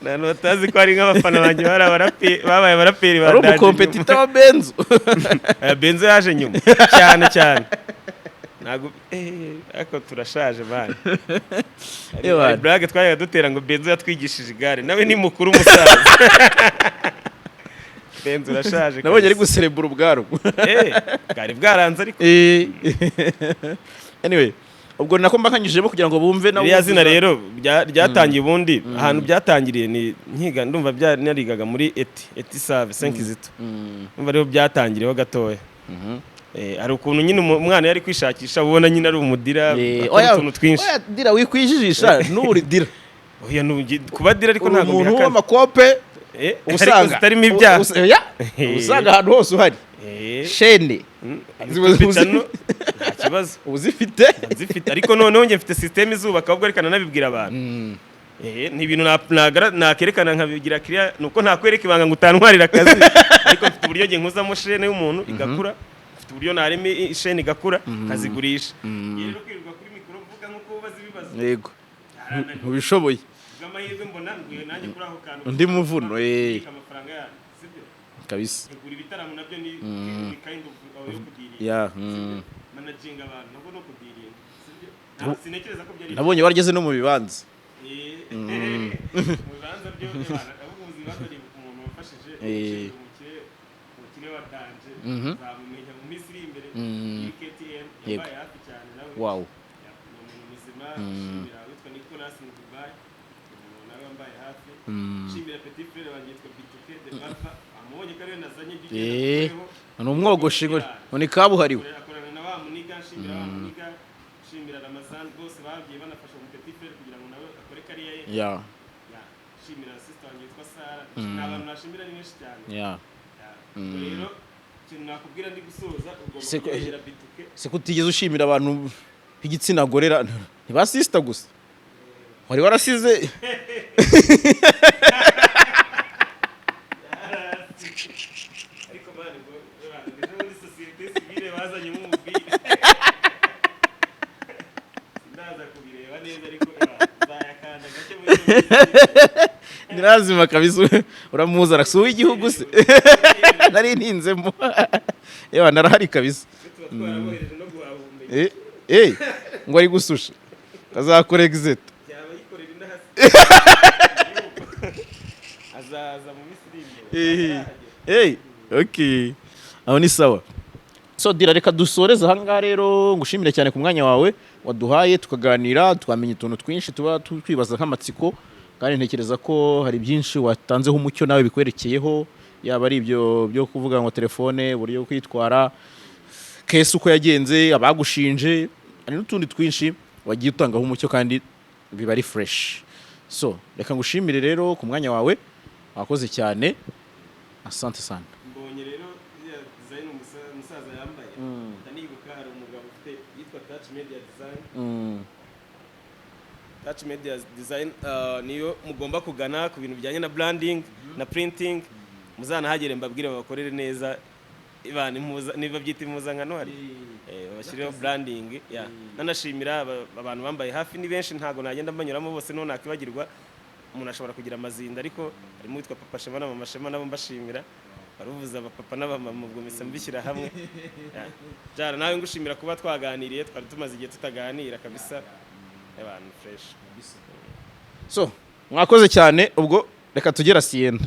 Abantu batazi ko hari nk'abafana banjye bari abaraperi, babaye abaraperi ba Wari danger. umucompetitor wa Benzo. Aya Benzo yaje nyuma cyane cyane. Ntabwo ariko turashaje, man. Ewana. Hari blague twajyaga dutera ngo Benzo yatwigishije igare, nawe ni mukuru umusaza. Benzo urashaje Nabonye ari kabisa. guserebura ubwarwo. Bwari bwaranze ariko. Anyway, ubwo nako mbakanyujijemo kugira ngo bumve nabo. Ririya zina rero ryatangiye ubundi, ahantu byatangiriye ni nkiga, ndumva narigaga muri eti save Saint Kizito. Ndumva rero byatangiriyeho gatoya. Hari ukuntu nyine umwana yari kwishakisha, ubona nyine ari umudira, akora Oya, utuntu twinshi. Oya, Dira, wikwijijisha n'uri Dira. Oya, kuba dira ariko Uri ntabwo umuntu mbihakana. w'amakope. Ariko Usanga zitarimo ibyaha. Oya, usanga ahantu hose uhari shene YouTube channel, nta kibazo. Uba uzifite. Nzifite, ariko noneho njye mfite system izubaka, ahubwo reka nanabibwira abantu. Ni ibintu nakerekana nkabigira clear, nuko ntakwereka ibanga ngo utantwarira akazi, ariko mfite uburyo njye nkuzamo shene y'umuntu igakura, mfite uburyo narema ishene igakura nkazigurisha. Iyo rero kwirirwa kuri mikoro mvuga nk'uko ubaza ibibazo, Yego. byarananiye. Ntubishoboye. Bw'amahirwe mbona nguye nanjye kuri ako kantu. Undi muvuno. Kubika amafaranga yanyu, sibyo? Kabisa. Tegura ibitaramo nabyo ni kind of yo kudiringa. Managinga abantu nabwo no kudiringa, sibyo? Sinekereza ko byari Nabonye warageze no mu bibanza. Mu bibanza byo, ahubwo mu bibanza nibuka umuntu wafashije, umukire, umukire wa danger, nzamumenya mu minsi iri imbere, iyi KTN yabaye hafi cyane nawe. Ni umuntu muzima. Nshimira witwa Nicolas mu Dubai, ni umuntu nawe wambaye hafi. Nshimira petit frère wanjye yitwa Bituke de Barfa, amubonye ko ariwe nazanye ibyo ugenda ukureho. Ni umwogoshi ngo ni kabuhariwe. Akorana na wa muniga, nshimira wa muniga, nshimira Ramazan, bose bagiye banafasha mu petit frère kugira ngo nawe akore kariya ye. Ya, nshimira sister wanjye witwa Sara. Ni abantu nashimira ni benshi cyane. Ya, ubwo rero ikintu nakubwira ndi gusoza, ugomba kwegera Bituke. Se ko utigeze ushimira abantu b'igitsina gore ra? Ntiba sister gusa wari warasize? Ariko man, ngo ejo muri sosiyete sivile bazanyemo umupira, sindaza kubireba neza, ariko nzayakanda gake muri iyo minsi. Nirazima kabisa, uramuzana si uw'igihugu se nari ntinzemo. Yewe, narahari kabisa. Tuba twarabohereje no guhaha ubumenyi. Eh, ngo ari gususha azakora exit. Yaba yikorera indahasi, azaza mu minsi iri imbere. Eh, okay, aho ni sawa. So Dira, reka dusoreze ahangaha rero. Ngushimire cyane ku mwanya wawe waduhaye, tukaganira, twamenya utuntu twinshi tuba twibaza nk'amatsiko, kandi ntekereza ko hari byinshi watanzeho umucyo nawe bikwerekeyeho, yaba ari ibyo byo kuvuga ngo telefone, uburyo bwo kwitwara, case uko yagenze, abagushinje, hari n'utundi twinshi wagiye utangaho umucyo kandi biba ari fresh. So reka ngushimire rero ku mwanya wawe, wakoze cyane, asante sana. Mbonye rero iriya design umusaza yambaye, ndanibuka hari umugabo ufite yitwa Touch Media Design. Touch Media Design niyo mugomba kugana ku bintu bijyanye na branding na printing. Muzanahagere mbabwire babakorere neza. Ibana impuza niba byita impuzankano, hari babashyireho branding ya. Nanashimira abantu bambaye hafi, ni benshi, ntago nagenda mbanyuramo bose, no nakwibagirwa umuntu ashobora kugira amazinda, ariko harimo uwitwa Papa Shema na Mama Shema, nabo mbashimira. Baruvuza abapapa n'abamama, ubwo mpise mbishyira hamwe. Ya. Jara, nawe ngushimira kuba twaganiriye, twari tumaze igihe tutaganira kabisa. Abantu fresh. So mwakoze cyane, ubwo reka tugera siyenda.